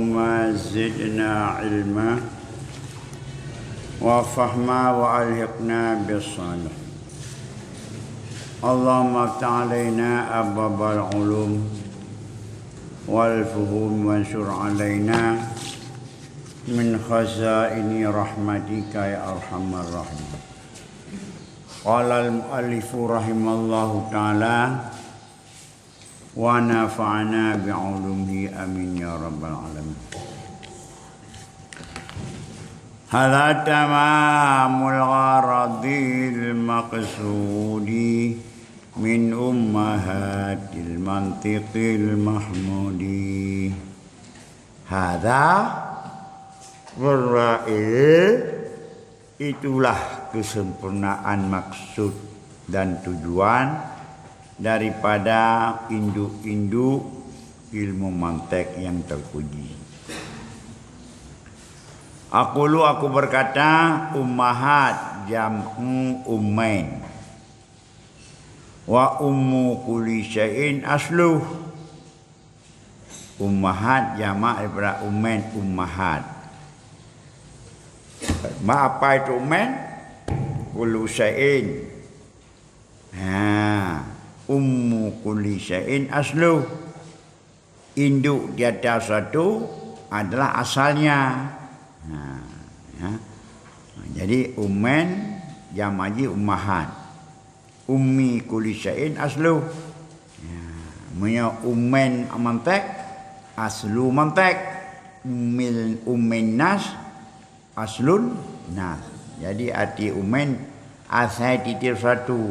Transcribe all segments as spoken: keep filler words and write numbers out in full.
Allahumma zidna ilma wa fahma wa alhiqna bis salihin. Allahumma iftah alaina abwabal ulum wal fuhum wansur alaina min khazaini rahmatika ya arhamar rahimin. Qala al-muallifu rahimallahu ta'ala, wa nafa'ana bi ulumihi, amin ya rabbal alamin. Hadza tamamul gharadil maqsudi min ummahatil mantiqil mahmudi. Hadza, berarti itulah kesempurnaan maksud dan tujuan daripada induk-induk ilmu mantek yang terpuji. Aqulu, aku berkata, ummahat jam'u ummain. Wa ummu kulli syai'in asluh. Ummahat jamak daripada ummain, ummahat. Ma apa itu ummain? Kullu syai'in. Ha, ummu kulli syai'in asluh. Induk tiap-tiap sesuatu adalah asalnya. Ha, ya. Jadi ummain jamak jih ummahat. Ummi kulli syai'in asluh. Ya, meunyoe ummain mantek, aslu mantek. Ummil, ummain nas, aslun nas. Jadi arti ummain asai tiep-tiep sesuatu,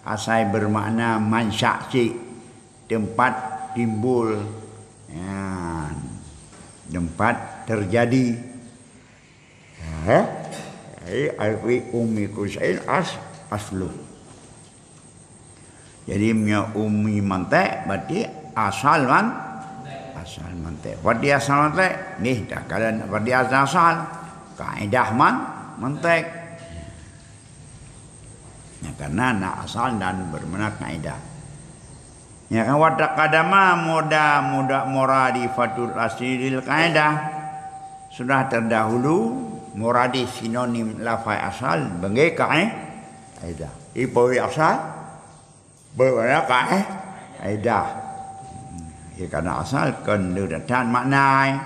asai bermakna mansya syai', tempat timbul, ya, tempat terjadi. Ya. Jadi, arti ummi kulli syai'in as-, asluh. Jadi, meunyoe ummi mantek, berarti asal man-, asal mantek. Berarti asal mantek, nih, dah kalian berarti asal, asal. Kaedah man-, mantek. Ya, karena na asal dan bermakna kaedah. Ya kan, wa taqaddama muda-, muda-, muradifatul asli lil kaedah. Sudah terdahulu muradif sinonim lafai asal bagi kae-, kaedah. Ipowi asal, bermakna kae-, kaedah. Ya, karena asal kan dia datang makna.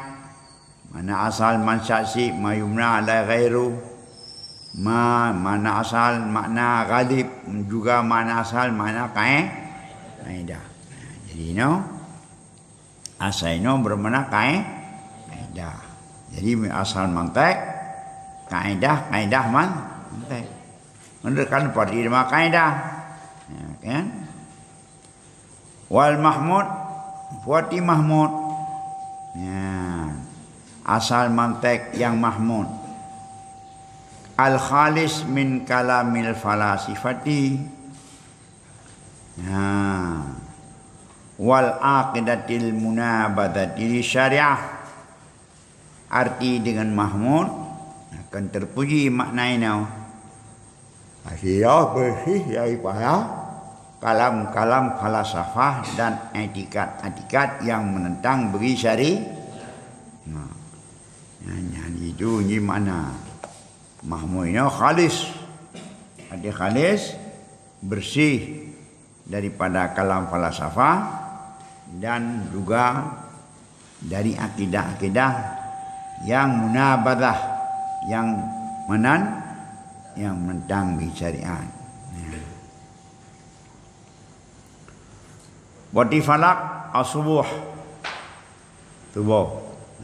Makna asal mansya syai' ma yubna alaihi ghairuh. Ma, makna asal makna ghalib, juga makna asal makna kae-, kaedah. Jadi, no, asal inoe bermakna kae-, kaedah. Jadi, asal mantek, kaedah, kaedah man-, mantek. Menurut kan berarti makna kaedah. Ya, kan? Wal mahmud, berarti mahmud. Ya. Asal mantek yang mahmud. Al khalis min kalamil falasifati. Ya. Wal aqidatil munabadati li syariah. Arti dengan mahmud akan terpuji makna inoe. Artinya bersih daripada kalam-kalam falasafah dan etikat-etikat yang menentang bagi syari-, nah, nyan, nyan itu ni makna mahmud inoe khalis. Arti khalis, bersih daripada kalam falasafah dan juga dari akidah-akidah yang munabadhah, yang menan-, yang menentang syariat. Ya. Berarti falak as-subuh. Subuh.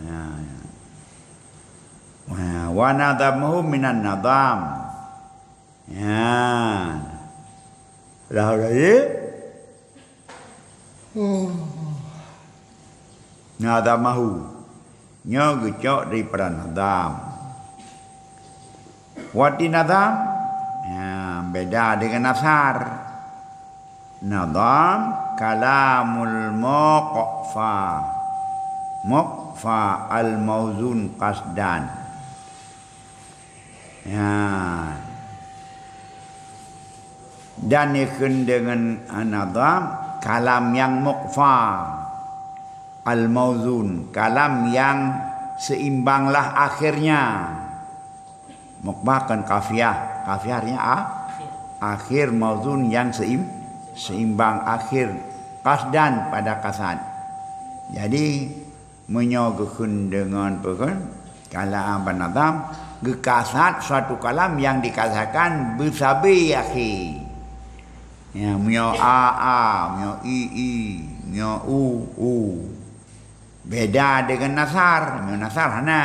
Ya, ya. Wa, wa nadhamahu minan nadham. Ya. Dah lagi. Nadhamahu. Nyoe geucok daripada nadham. Wati nadham, ya, beda dengan nasar. Nadham kalamul muqfa. Muqfa al-mauzun qasdan. Ya. Dan ikheun deungon, ah, nadham kalam nyang muqfa. Al-mauzun, kalam yang seimbanglah akhirnya. Muqfa kan kafiah. Kafiah artinya a-, akhir, mauzun yang seim-, seimbang akhir. Qasdan pada kasad. Jadi, meunyoe geukheun deungon peukheun, kalam ban nazam, geukasad suatu kalam yang dikasadkan beusabe akhé. Ya, meunyoe a, a, meunyoe i, i, meunyoe u, u. Beda dengan nasar. Nyoe nasar hana.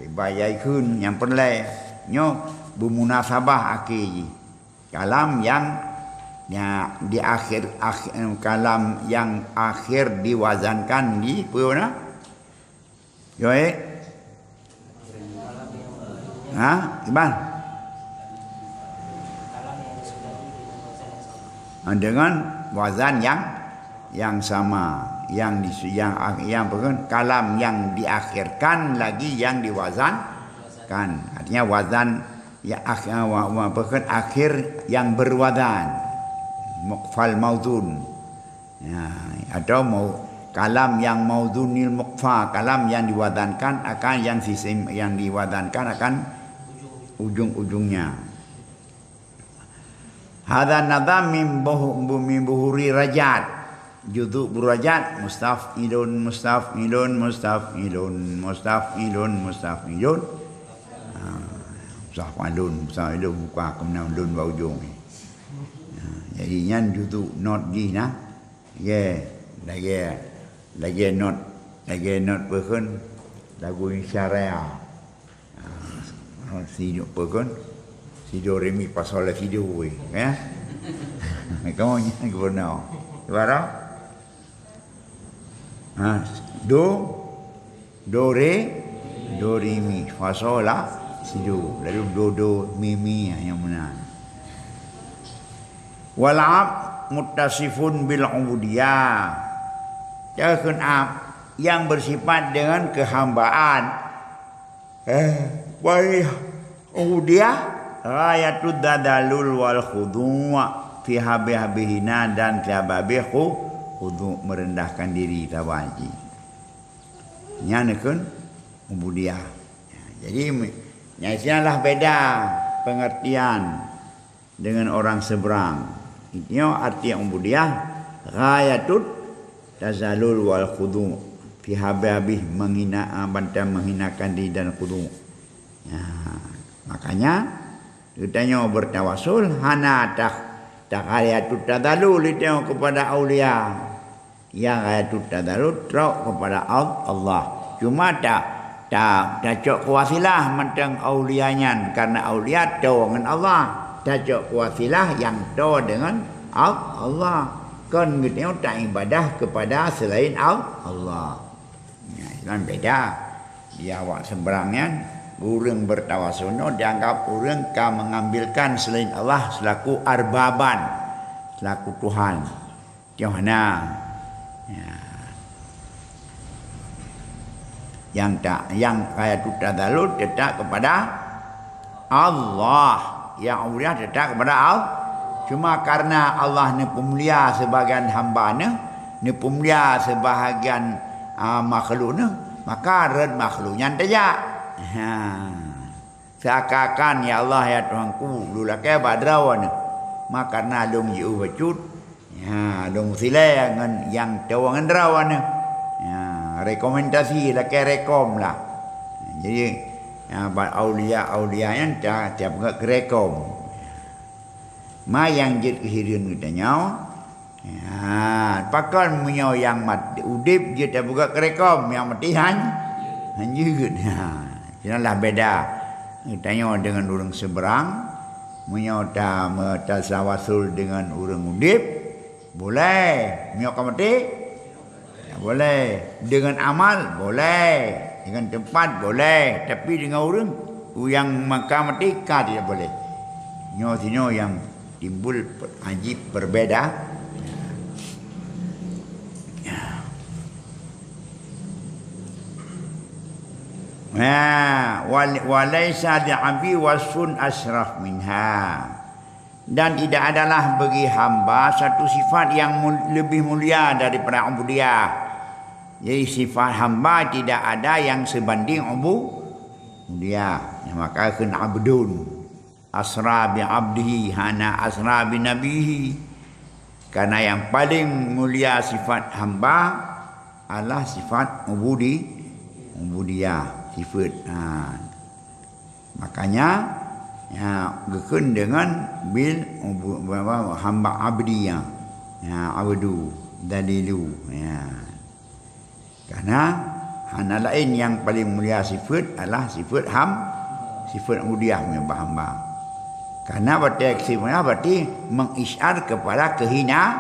Riba yai kheun nyang peureulée. Nyoe beumunasabah akhé jih. Kalam yang, ya, di akhir, akhir, kalam yang akhir diwazankan di peue na? Yo, eh? Ha? Iban? Ha, dengan wazan yang yang sama, yang di, yang, yang apa kan, kalam yang diakhirkan lagi yang diwazankan. Artinya wazan ya, ak-, wa-, wa-, apa kan, akhir yang berwazan. Muqfal mauzun. Ya, atau mau kalam yang mauzunil muqfa, kalam yang diwazankan akan yang sisim, yang diwazankan akan ujung-ujungnya. Hadza nazam min buhu-, min buhuri rajat. Juzuk burajat, mustaf'ilun, mustaf'ilun, mustaf'ilun, mustaf'ilun, mustaf'ilun. Ha, mustaf'alun, mustaf'ilun, buka keumeunan lun bak ujong ni. Ha, jadi nyan juzuk not jih na. Ye, lagée, lagée not, lagée not peukheun lagu Indonesia Raya. Ah, si do peukheun? Si do re mi fa sol la si do, ya. Kamu nyan geupeuna. Ibarat? Ha, do, do re, do re mi fa sol la si do. Lalu do, do, mi, mi, ha, nyang meunan. Wal ab muttasifun bil ubudiyah. Takheun ab yang bersifat dengan kehambaan. Eh, wahai ubudiyah, ghayatud tadzallul wal khudu' fi habih-habihina dan sihabih khu-, khudu' merendahkan diri saban jih. Nyan kheun ubudiyah. Jadi, nyan sialah beda pengertian dengan orang seberang. Itu arti ubudiyah, ghayatut tazallul wal khudu'. Fi habih-habih menghina, ah, bantai menghinakan diri dan khudu'. Ya, makanya, geutanyoe bertawasul hana ta-, ta ghayatut tazallul itu kepada aulia. Nyang ghayatut tazallul trok kepada Al-, Allah. Cuma ta-, ta-, tacok keu wasilah mantong aulia nyan, karena aulia toe ngon Allah. Tacok keu wasilah nyang toe deungon Al-, Allah. Kon geutanyoe taibadah kepada selain Al-, Allah. Nyan, nyan beda. Di awak seberang nyan, ureuëng bertawasul nyoe dianggap ureuëng ka mengambilkan selain Allah selaku arbaban, selaku Tuhan. Yoh na. Ya. Yang tak, yang ghayatut tazallul tetap kepada Allah. Yang ubudiyah tetap kepada Allah. Cuma karena Allah neupeumulia sebahagian hamba neuh, neupeumulia sebahagian, ah, makhluk neuh, maka rot makhluk nyan tajak. Ha. Seakan-akan, "Ya Allah, ya Tuhanku, lôn lakée bak droeneuh, ma kareuna lôn jiôh bacut, ya, lôn meusilée ngon nyang toe ngon droeneuh." Ya, rekomendasi lakée rekom lah. Jadi, ya, bak aulia-aulia nyan ta-, tapeugah keu rekom. Ma nyang jeuet keu hireuen geutanyoe, ya, pakon meunyoe nyang mat-, udeb jeuet tapeugah keu rekom, nyang maté han, han jeuet. Ha, sinan lah beda. Geutanyoe deungon ureuëng seberang, meunyoe ta-, me-, tasawasul deungon ureuëng udeb, boleh. Meunyoe ka maté, ya, boleh. Deungon amal, boleh. Deungon teumpat, boleh. Tapi deungon ureuëng, nyang ka maté, ka tidak boleh. Nyoe sinoe nyang timbul pe-, ajib, berbeda. Ya. Ya, wal-, wa laisa li abdi wasfun asyraf minha. Dan tidak adalah bagi hamba satu sifat yang mul-, lebih mulia daripada ubudiyah. Jadi sifat hamba tidak ada yang sebanding ubu-, ubudiyah. Ya, maka kheun abdun. Asra bi abdihi, hana asra bi nabihi. Karena yang paling mulia sifat hamba adalah sifat ubudi-, ubudiyah, sifat. Ha. Makanya, ya, geukheun dengan bil ubu-, apa, hamba abdi, ya. Ya, abdu, dalilu, ya. Karena hana laén nyang paling mulia sifat adalah sifat ham-, sifat ubudiyah meunyoe bak hamba. Karena watée sifat berarti mengisyar kepada kehina-,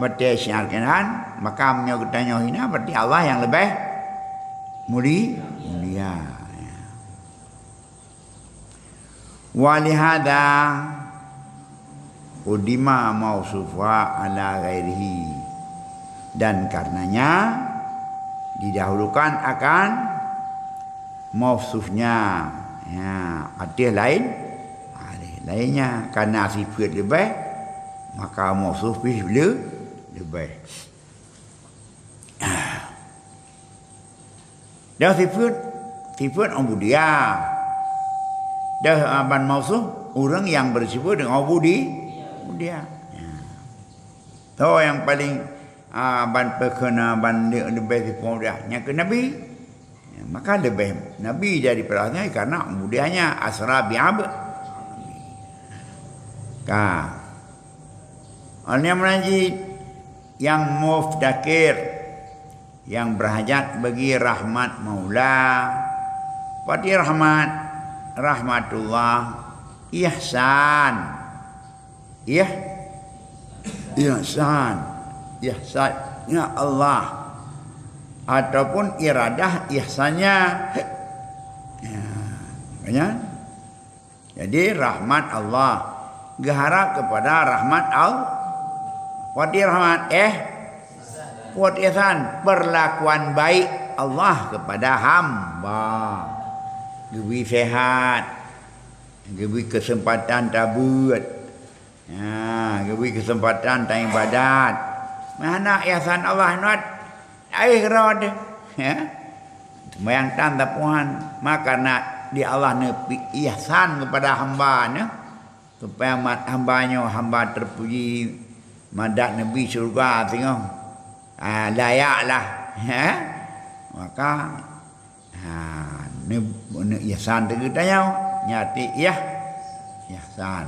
watée syiar keuhinaan, maka meunyoe geutanyoe hina, berarti Allah yang lebih muli-, mulia. Ya. Walihada qudima mausufa ala ghairihi. Dan karenanya didahulukan akan mausufnya, ya, ateueh laén, ateueh laénnya. Karena sifat leubeh, maka mausuf pih le-, leubeh. Dah sifat, sifat ubudiyah. Dah, ah, ban mausuf, ureuëng nyang beusifat deungon ubudi-, ubudiyah. Ya. Toh nyang paling, ah, ban peukheun, ah, ban le-, leubeh sifat ubudiyah. Nyang keu Nabi. Ya, maka leubeh Nabi daripada nyan karena ubudiyahnya asra bi ab-, ka. Oleh nyang meunajih nyang muftakir, nyang berhajat bagi rahmat Maula. Pati rahmat, rahmatullah, ihsan. Ih-, ihsan. Ihsannya Allah. Ataupun iradah ihsannya. Ya, makanya, jadi rahmat Allah. Geuharap kepada rahmat Allah. Pati rahmat, eh, Peuet ihsan, perlakuan baik Allah kepada hamba. Geubri sehat, geubri keuseumpatan tabeuet, ha, geubri keuseumpatan taibadat. Meuhana ihsan Allah nyoe, aih rod, ya. Seumayang tan tapuhan, maka na di Allah neupi ihsan kepada hamba nyoe. Supaya mat hamba nyoe hamba teupuji, mandat neubi syeuruga singoh, ah, layak lah, ha? Maka, ha, neu-, neu-, ihsan teuh geutanyoe, nyan ti iah-, ihsan.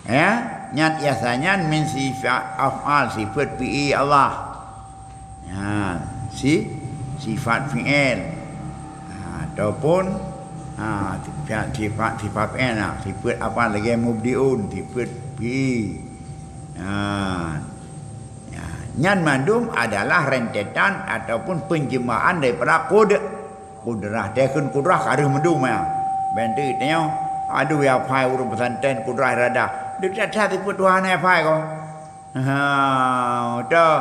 Ya, nyan ihsan nyan min sifat af'al, sifat fi'i Allah. Ha, si-, sifat fi'il. Ha, ataupun, ha, sifat, sifat, sifat fi'il lah. Sifat apa lagi? Mubdi'un, sifat fi'i. Ha. Ya, nyan mandum adalah rentetan ataupun penjelmaan daripada qud-, qudrah. Teukeun qudrah ka reuh mandum ya. Bantu tanya, aduh ya pai ureuëng pesantren qudrah iradah. Dia tak sifat Tuhan ya pai ko. Ha, toh.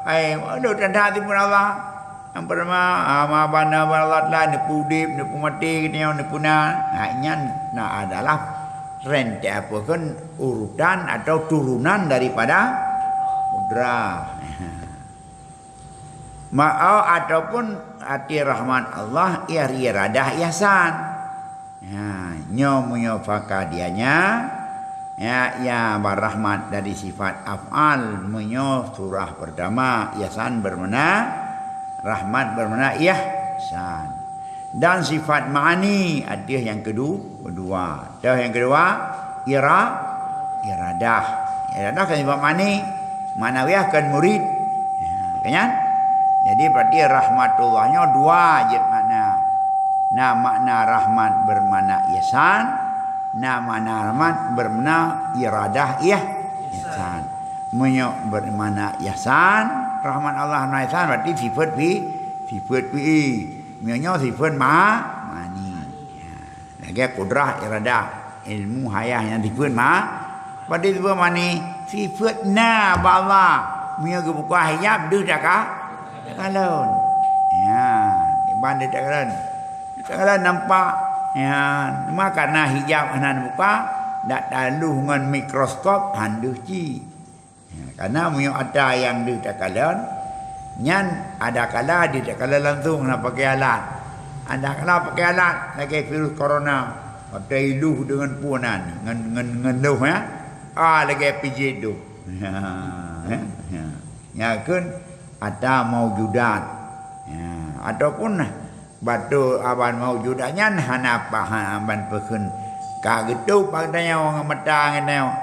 Hai, aduh, tanda timun Allah. Nyang pertama, ha, ma bana Allah Taala, neupeu udeb, neupeu maté, geutanyoe, neupeu na. Ha, nyan na adalah renteng apa kan urutan atau turunan daripada qudrah. Ma'au ataupun hati rahmat Allah, ia iradah ihsan. Ya, nyoe meunyoe fakadianya, ya, ya, barahmat dari sifat af'al, meunyoe surah pertama, ihsan bermakna, rahmat bermakna ihsan. Dan sifat ma'ani, ateueh nyang kedu-, kedua. Ateueh nyang kedua, ira-, iradah. Iradah kan sifat ma'ani, ma'nawiyah kan murid. Ya, kan nyan? Jadi berarti rahmatullah nyoe dua jeuet makna. Na makna rahmat bermakna ihsan, na makna rahmat bermakna iradah ih-, ihsan. Meunyoe bermakna ihsan, rahmat Allah na ihsan, berarti sifat fi-, sifat fi'i. Meunyoe sifat ma-, ma'ani. Ya. Lagée qudrah, iradah, ilmu, hayah nyang sifat ma-, berarti sifat ma'ani, sifat na bak Allah. Meunyoe geubuka hijab, deuh daka-, takalon. Ya, iban deuh takalon. Takalon nampak. Ya, maka na hijab hana buka, dak taluh ngon mikroskop, han deuh cit. Ya, karena meunyoe ata nyang deuh takalon, Nyan adakala di adakala langsung na pakai alat. Adakala pakai alat lagèe virus corona. Watèe iluh deungon peue nan, ngon, ngon, ngon loh, ya. Ah, lagèe pijet tu. Ya, ya. Nyan kheun ata maujudat. Ya, ataupun bateue aban maujudat nyan hana paham aban peukheun. Ka geutôp bak tanyoe ngon mata ngon tanyoe.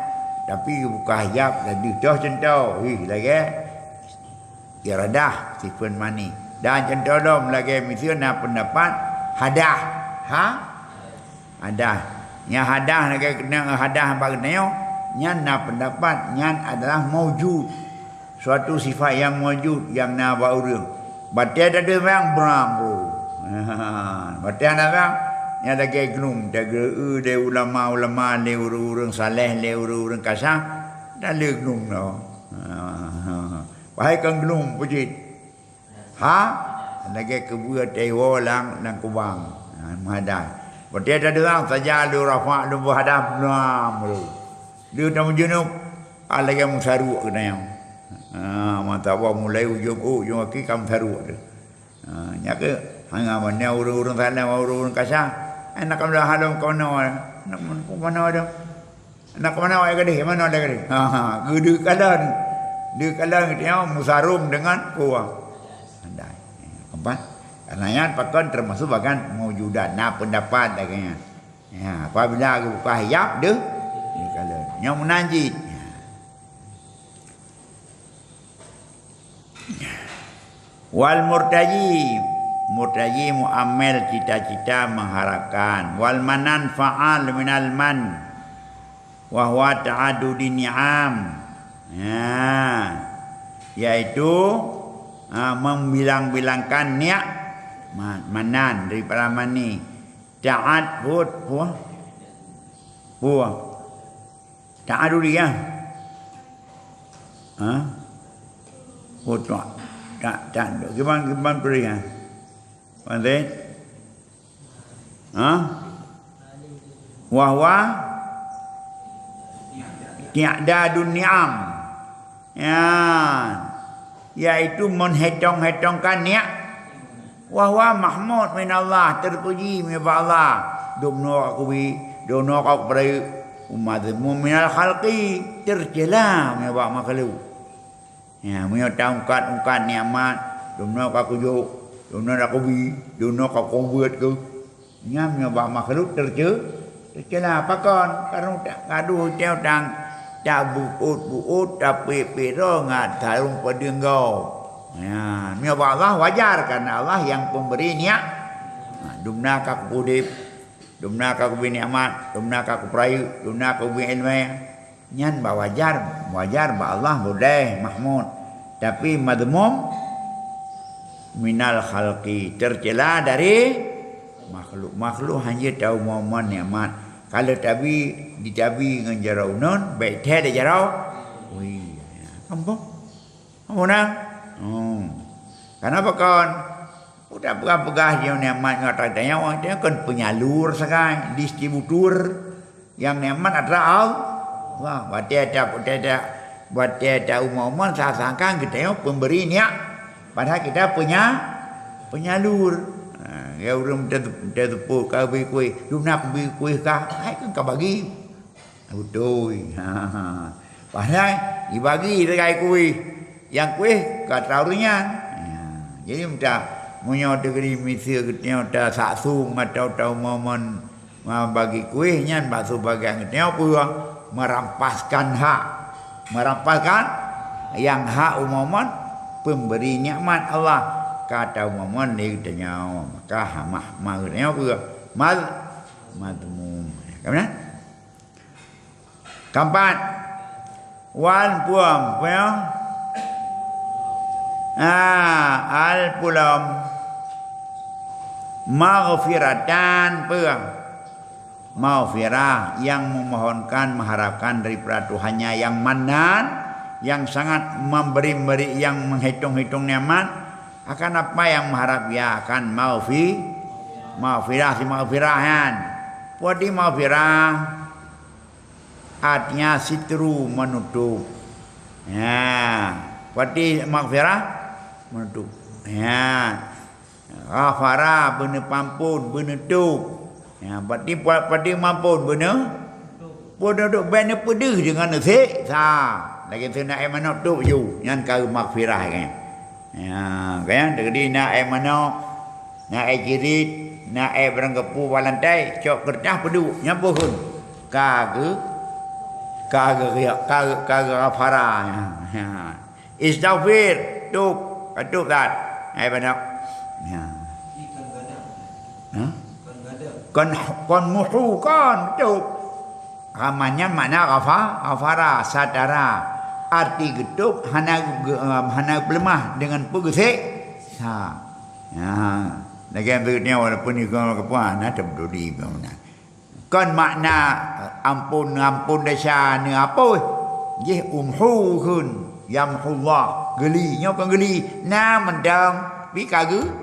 Tapi buka hijab laju toh cuntoh. Ih, lagèe iradah, sifeut mani. Dan cuntoh lom lagèe miseue na peundapat hadah. Ha? Hadah. Nyang hadah lagèe keuneuk hadah bak geutanyoe, nyan na peundapat nyan adalah maujud. Suatu sifat nyang maujud nyang na bak ureueng. Batèe tadeuh bang bram bro. Batèe na bang, nyan lagèe glung, tageu lé ulama-ulama, lé ureueng-ureueng saleh, lé ureueng-ureueng kasa, dan lé glung nyoe. Wahai kon glung peucit. Ha? Lagèe keubeue teuwoe lam, lam kubang. Ha, meuhadai. Watèe tadeuh saja lôn rafa lôn meuhadai blam lôn. Lheueh tameujunub, ha, lagèe meusaruek keunan. Ha, mata Allah mulai ujong ôk, ujong aki ka meusaruek tu. Ha, nyan keuh hana manoe ureueng-ureueng saleh, ureueng-ureueng kasa. Eh, nak ka meudah halom ka manoe. Nak manoe tu. Nak kemana awak gadih? Mana ada gadih? Ha, ha, geudeuk kalon. Deuk kalon geutanyoe meusarong deungon kuah. Andai. Keempat. Karena nyan pakon termasuk bagian maujudat. Na pendapat lagèe nyan. Ya, apabila geubuka hijab, deuh, deuk kalon. Nyang meunan jih. Wal murtaji, murtaji muamel cita-cita mengharapkan. Wal manan fa'al minal man, wa huwa ta'adudi ni'am. Ya, yaitu, ha, membilang-bilangkan ni'mat, manan daripada mani. Ta'ad hud, puh, puh. Ta'adudi, ya. Ha? Oh, tak. Tak, tak. Kiban, kiban peurih, ha? Pantai? Ha? Wa huwa ti'dadun ni'am. Ya. Yaitu meuhitong-hitongkan ni'am. Wa huwa mahmud minallah, terpuji meunyoe bak Allah. Dumnoe ka kubi, dumnoe ka kupeurayeuk. Wa madhmum minal khalqi, tercela meunyoe bak makhluk. Ya, meunyoe taungkat-ungkat nikmat, dumnoe ka kujok, dumnoe ka kubi, dumnoe ka kubeuet keuh. Nyan meunyoe bak makhluk terce-, tercela. Pakon? Kareuna ta-, gadoh teuh tang tabeuôt-beuôt, tapeuék-pék droe ngat sarong padeueng gob. Ya, meunyoe bak Allah wajar, karena Allah nyang pemberi nikmat. Nah, dumna ka kupeudeb, dumna ka kubi nikmat, dumna ka kupeurayeuk, dumna ka kubi iéleumé. Nyan bak wajar, wajar bak Allah boleh, mahmud. Tapi madhmum minal khalqi, tercela dari makhluk. Makhluk hana tau momen nikmat. Kalau tabi, ditabi ngon jaroe uneun, bèk thèe lé jaroe. Ui, ampôn. Ampôn nah. Hmm. Kenapa kon? Udah peugah-peugah jih nikmat ngon ata tanyoe, tanyoe kon penyalur sagai, distributor. Nyang nikmat adalah Allah. Watèe ta, watèe ta, watèe ta umon-umon, sa-, sangka geutanyoe pemberi nikmat. Padahal kita penya-, penyalur. Ha, ya ureueng te-, teupeu ka bri kueh, dumna kubri kueh kah, hai keu ka bagi. Beutôi. Ha, ha, ha. Padahal dibagi sagai kueh. Nyang kueh ka atra ureueng nyan. Ya. Jadi, meunyoe teugeri miseue geutanyoe tasak sung atau taumon-umon, ma, bagi kueh nyan, bak su bagian geutanyoe peue? Merampaskan hak. Merampaskan nyang hak umon-umon pemberi nikmat Allah. Ka taumon-umon lé geutanyoe. Maka hamah ma geutanyoe peue? Mad-, madhmum. Ka meunan? Keempat, wal puang, apa ya? Ah, al pulam maghfiratan, apa? Maghfirah, yang memohonkan, mengharapkan daripada Tuhannya yang Mannan, yang sangat memberi-beri, yang menghitung-hitung nikmat, akan apa yang mengharap ia akan maghfi-, maghfirah, si maghfirah kan? Padi maghfirah, artinya sitru, menutup. Ya, padi maghfirah, Meutôb. Ya. Ghafara, beuneupampôn, beuneutob. Ya, berarti pa-, padum mampôn beuneu-, beuneutob, bèk neupeudeuh deungon neuseksa. Lagèe na èk manok tob ju, nyan ka maghfirah kan. Ya, kan? Jadi na èk manok, na èk cirit, na èk barang geupeu bak lantai, cok keureutah peuduek, nyan peue kheun? Ka geu-, ka geu-, ka geu-, ka geu-, ghafara. Ya. Istaghfir, tob, ka tob that. Hai banyak. Ya. Ha? Kon, kon muhu, kon, tob. Ramanya makna ghafa-, ghafara, satara. Arti geutob hana ge-, hana peuleumah deungon peue geuseksa. Ya. Lagèe begitu walaupun ikon kepuan, nah, teubduli bangunan. Kon makna, eh, ampôn, ampôn desya neuhapus. Jih umhu kheun, yamhullah. Geuli, nyoe kon geuli. Na mantong, pi ka geu-,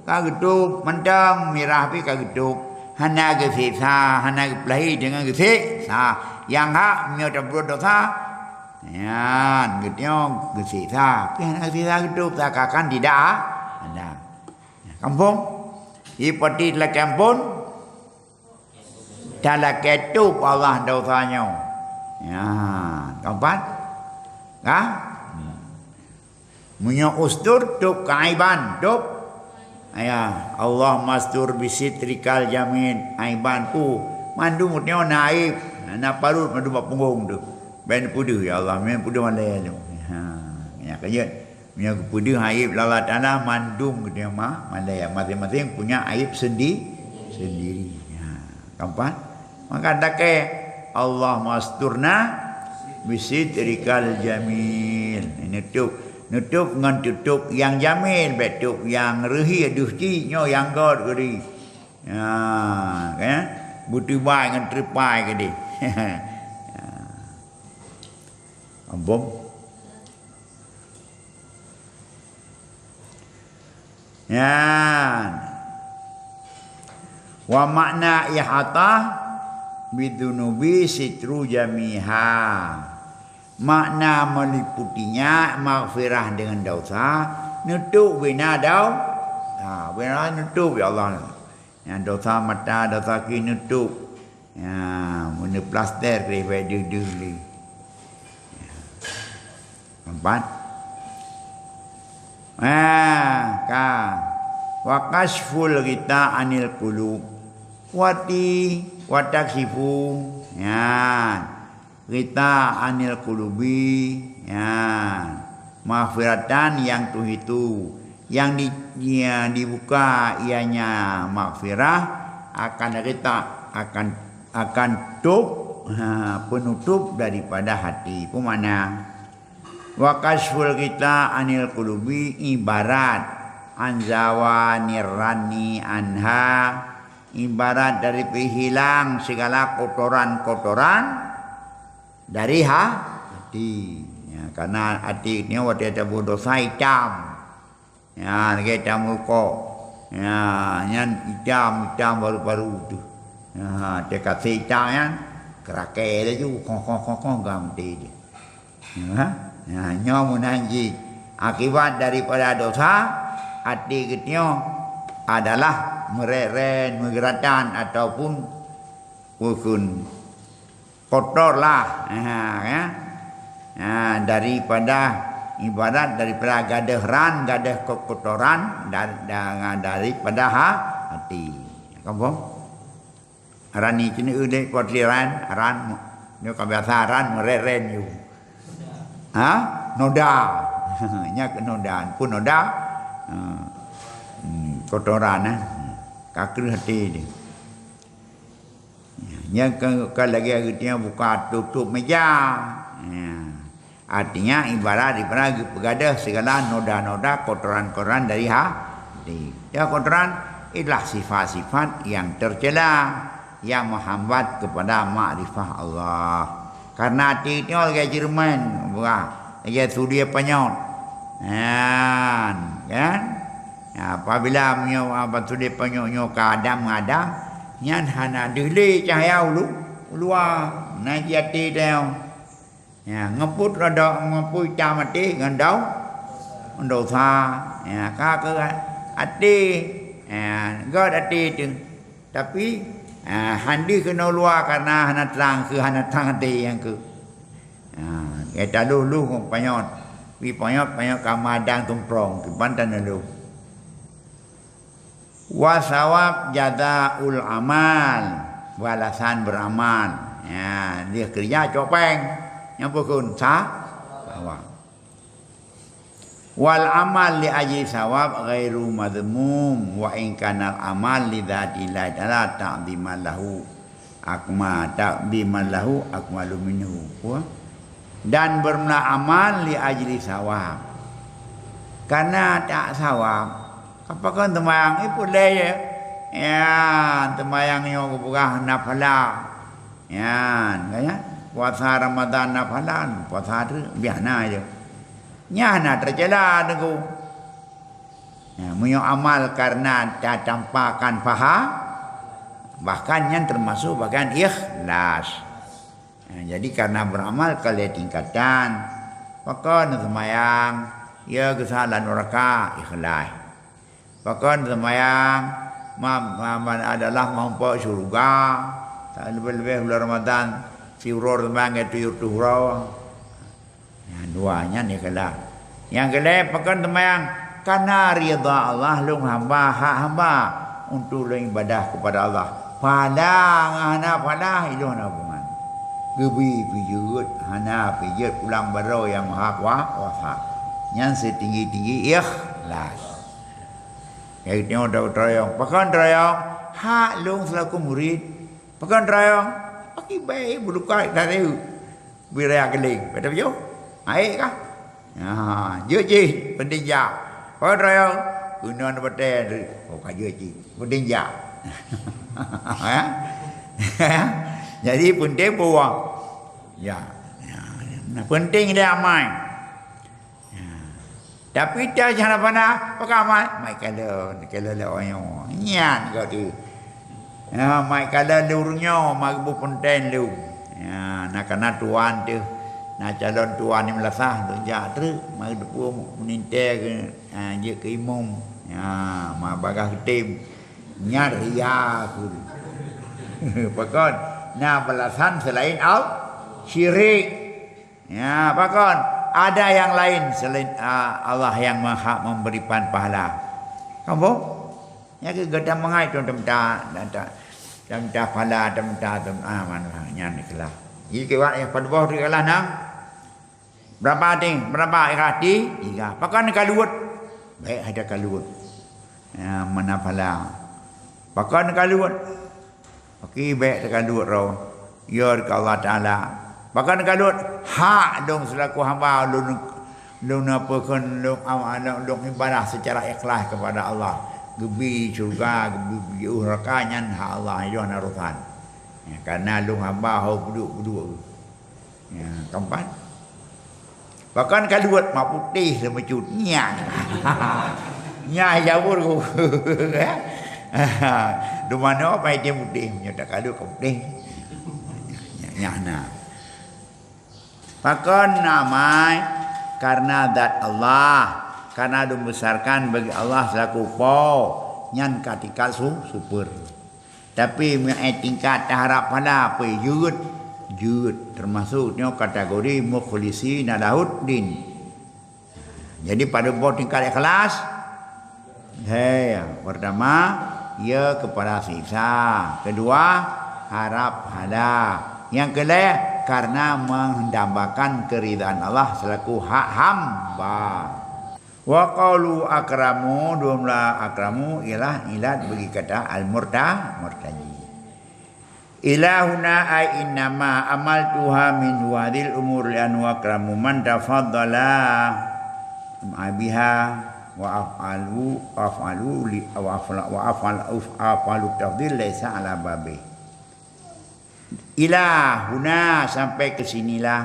ka geutob. Mantong mirah pi ka geutob. Hana geuseksa, hana geupeulahi deungon geuseksa. Nyang hak meunyoe tabuet dosa, nyan geutanyoe geuseksa. Pi hana geuseksa geutob, seakan-akan tidak ada. Kampung. Ipati lakèe ampôn. Talakèe tob Allah dosa nyoe. Ya, keempat. Ka? Meunyoe ustur, tob keu aiban, tob. Ya, Allah mastur bisitrikal jamil, aiban ku. Mandum nyoe na aib, na parut mandum bak punggong tu. Bèk neupeudeuh, ya Allah, bèk neupeudeuh malèe tu. Ha, nyan ka jeuet. Meunyoe geupeudeuh aib lé Allah Taala, mandum geutanyoe ma-, malèe, maséng-maséng punya aib sendi-, sendiri. Ha, keempat, maka dakèe, "Allahumma asturna bisitrikal jamil." Neutob, neutob ngon tutob nyang jamil, bèk tob nyang reuhi, aduh cit nyoe nyang göt keudéh. Ha, kan? Beuteubai ngon teupai keudéh. Ha. Ambom. Nyan. Wa makna ihata bidzunubi sitru jamiha. Makna meuliputi nyan maghfirah deungon dosa, neutob bina dau-, ha, bina neutob, ya Allah. Nyang dosa mata, dosa kaki neutob. Ya, meuneuplaster keudéh bèk deuh-deuh lé. Ya. Keempat. Ah, ka. Wa kasyful ghita anil qulub. Wati, wa taksyifu. Ya. Ghita anil qulubi. Ya. Maghfiratan yang tuhitu. Yang di, ya, dibuka ianya maghfirah akan ghita, akan, akan tob, ha, penutup daripada hati. Peue makna? Wa kasyful ghita anil qulubi ibarat an zawanir rani anha, ibarat dari hilang segala kotoran-kotoran dari ha-, hati. Ya, karena hati ni watèe tabuet dosa itam. Ya, lagèe itam rukok. Ya, nyan itam, itam baru-baru tu. Ya, teuka itam nyan, keurakai laju, khoh, khoh, khoh, khoh, gam teh dia. Ya, ya, nyoe meunan jih. Akibat daripada dosa, até geutanyoe adalah meurèt-rèt, meugeuratan ataupun bukon kotor lah. Ha, ya. Ha, daripada, ibarat daripada gadôh ran, gadôh keukotoran da-, da-, daripada ha-, hati. Kampung? Rani cini udép potri ran, ran, nyoe ka biasa ran meurèt-rèt yue. Ha? Noda. Nyan keuh noda. Peue noda? Ha. Hmm, kotoran, eh. Ka kreueh até dia. Nyan ka, ka lagèe geutanyoe buka tutup meja. Ya. Artinya, ibarat, ibarat geupeugadôh segala noda-noda, kotoran-kotoran dari ha-, hati. Ya, kotoran itulah sifat-sifat yang tercela, yang menghambat kepada makrifah Allah. Karena hati nyoe lagèe cermin, buah, lagèe sudir panyöt. Nyan, kan? Ya, apabila meunyoe, apa, sudir panyöt nyoe ka adam ngadam, nyan hana deuh lé cahya ulu-, uluwa. Na jih até tanyoe. Ya, ngeupôt rada, ngeupôt itam até ngon dau-, dosa, ya, ka keu até, ya, göt até teuh. Tapi, ah, han deuh keunoe luwa karena hana trang, keu hana trang até nyang keu. Ah, ya, talôh-lôh ngon panyöt. Pi panyöt, panyöt ka madang tumprong, kiban tan lôh. Wa sawab jazaul amal, balasan beramal. Ya, dia kerja cok péng. Nyang peukon sa? Sawab. Wal amal li ajli sawab ghairu madhmum wa in kanal amal li dzatillahi ta'ala ta'dhiman lahu akma ta'dhiman lahu akmalu minhu. Wah. Dan bermula amal li ajli sawab. Karena tak sawab, apa kan teumbayang ni pun lé ya. Ya, teumbayang nyoe geupeugah na phala. Nyan, kan ya? Puasa Ramadan na phala, puasa tu biasa je. Nyan na tercela deungoe. Ya, meunyoe amal karena tatampakan paha, bahkan nyan termasuk bagian ikhlas. Ya, jadi karena beramal kali tingkatan. Pakon seumayang, ya geusalah nuraka, ikhlas. Pakon seumayang, ma-, ma-, ma-, adalah meumpok syeuruga, leubeh-leubeh bulan Ramadan, siuroe seumayang ngon tujoh reutôh uroe. Nyan dua nyan ikhlas. Nyang keulhèe, pakon seumayang, kana ridha Allah lôn hamba, hak hamba untuk lôn ibadah kepada Allah. Phala ngon hana phala, ilôn hana hubungan. Geubi pijeuet, hana pijeuet pulang baroe Yang Maha Kuasa. Nyan seutinggi-tinggi ikhlas. Nyang teungoh tapeuteureuyong. Pakon teurayong? Hak lôn seulaku murit. Pakon teurayong? Pakon bèe bulukai dari bui raya keuling. Pada bujur? Aek kah? Ha, jeuet jih, peunteng jak. Pakon teurayong? Keunoe batèe. Oh, ka jeuet jih. Peunteng jak. Ya? Jadi peunteng peue? Ya. Ya. Nah, peunteng dia amai. Ya. Tapi ta jana pana, pakon amai, mai kalon, kalon lé oyo. Nyan ka tu. Ya, mai kalon lé ureueng nyoe, mai geubeuet peunteng lé. Ya, na kana tuan teuh. Na calon tuan di meulasah, tu jak treuk, mai geuteupeue meuninte keu, ha, jeuet keu imum. Ya, ma bagah geutem. Nyan ria keu. Pakon? Na balasan selain Allah, syirik. Ya, pakon? Ada yang lain selain, ah, Allah yang Maha memberi pan pahala. Kamu? Ya, ke gata mangai tu temta, temta, temta pahala, temta, tem-, ah, mana, nyan ikhlas. Jadi, kiwat yang paduboh tu ikhlas nam. Berapa hati? Berapa ikhlas hati? Tiga. Pakon kaluet? Baik ada kaluet. Ya, mana pahala. Pakon kaluet? Oke, bèk teukaluet droe. Ya, keu Allah Taala. Pakon kaluet? Hak lôn seulaku hamba lôn, lôn apa kheun lôn, am-, lôn, lôn ibadah secara ikhlas kepada Allah. Geubi syeuruga, geubi jiôh neuraka nyan hak Allah, yoh na urusan. Ya, karena lôn hamba ho peuduek-peuduek. Ya, keempat. Pakon kaluet mak putéh leumeujut. Nyan. Nyan jaweueb ku. Dumanoe pai dia putéh, nyoe tak kaluet ka putéh. Nyan, nyan, nah. Pakon amai? Karena zat Allah. Karena dibesarkan bagi Allah selaku Po. Nyan ka tingkat su-, super. Tapi meu'en tingkat taharab pahala, peue jeuet, jeuet. Termasuk nyoe kategori mukhlisina lahuddin. Jadi, padub boh tingkat ikhlas? Hei, pertama, ya kepada siksa. Kedua, harap pahala. Nyang keulhèe, karena mendambakan keridhaan Allah selaku hak hamba. Wa qaulu akramu, dua belas akramu ialah ilat bagi kata al-murta-, murtaji. Ilahuna ay innama amaltuha min hadhil umur li anhu akramu man tafaddala biha wa af'alu, af'alu li, wa af'ala, wa af'al, af-, af'alu tafdhil laisa ala babi. Ilahuna sampai ke sinilah.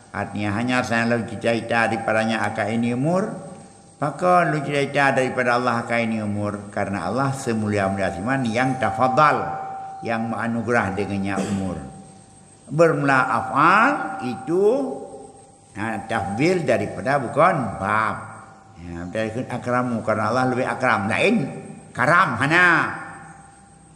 Artinya hanya saja lôn cita-cita daripadanya akan ini umur. Pakon lôn cita-cita daripada Allah akan ini umur? Karena Allah semulia-mulia siman yang tafadhal, yang menganugerah dengannya umur. Bermula af'al itu, ha, tafdhil daripada bukan bab. Ya, beutôi kheun akramu, karena Allah leubeh akram. Laén karam, hana.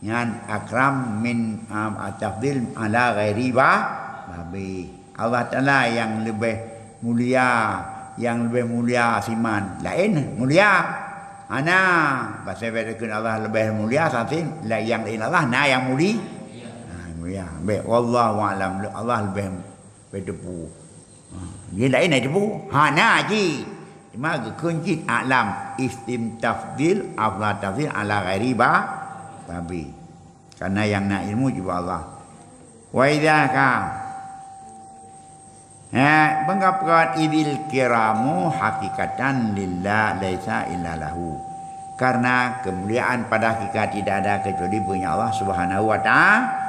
Nyan akram min, ah, tafdhil ala ghairi ba-, babi. Allah Taala nyang leubeh mulia, nyang leubeh mulia siman. Laén mulia. Hana, bahasa beda kheun Allah leubeh mulia sasin, la-, nyang laén Allah na nyang muli-, ha, mulia. Bèk, wallahu a'lam, Allah leubeh, leubeh teupeu. Ha, dia laén ai teupeu. Hana cit. Cuma geukheun cit a'lam, istim tafdhil, afdhal tafdhil ala ghairi ba-, babi. Karena nyang na ilmu cuma Allah. Wa idza ka. Ha, mengapa idzil kiramu hakikatan lillah laisa illa lahu. Karena kemuliaan pada hakikat tidak ada kecuali punya Allah Subhanahu wa Ta'ala.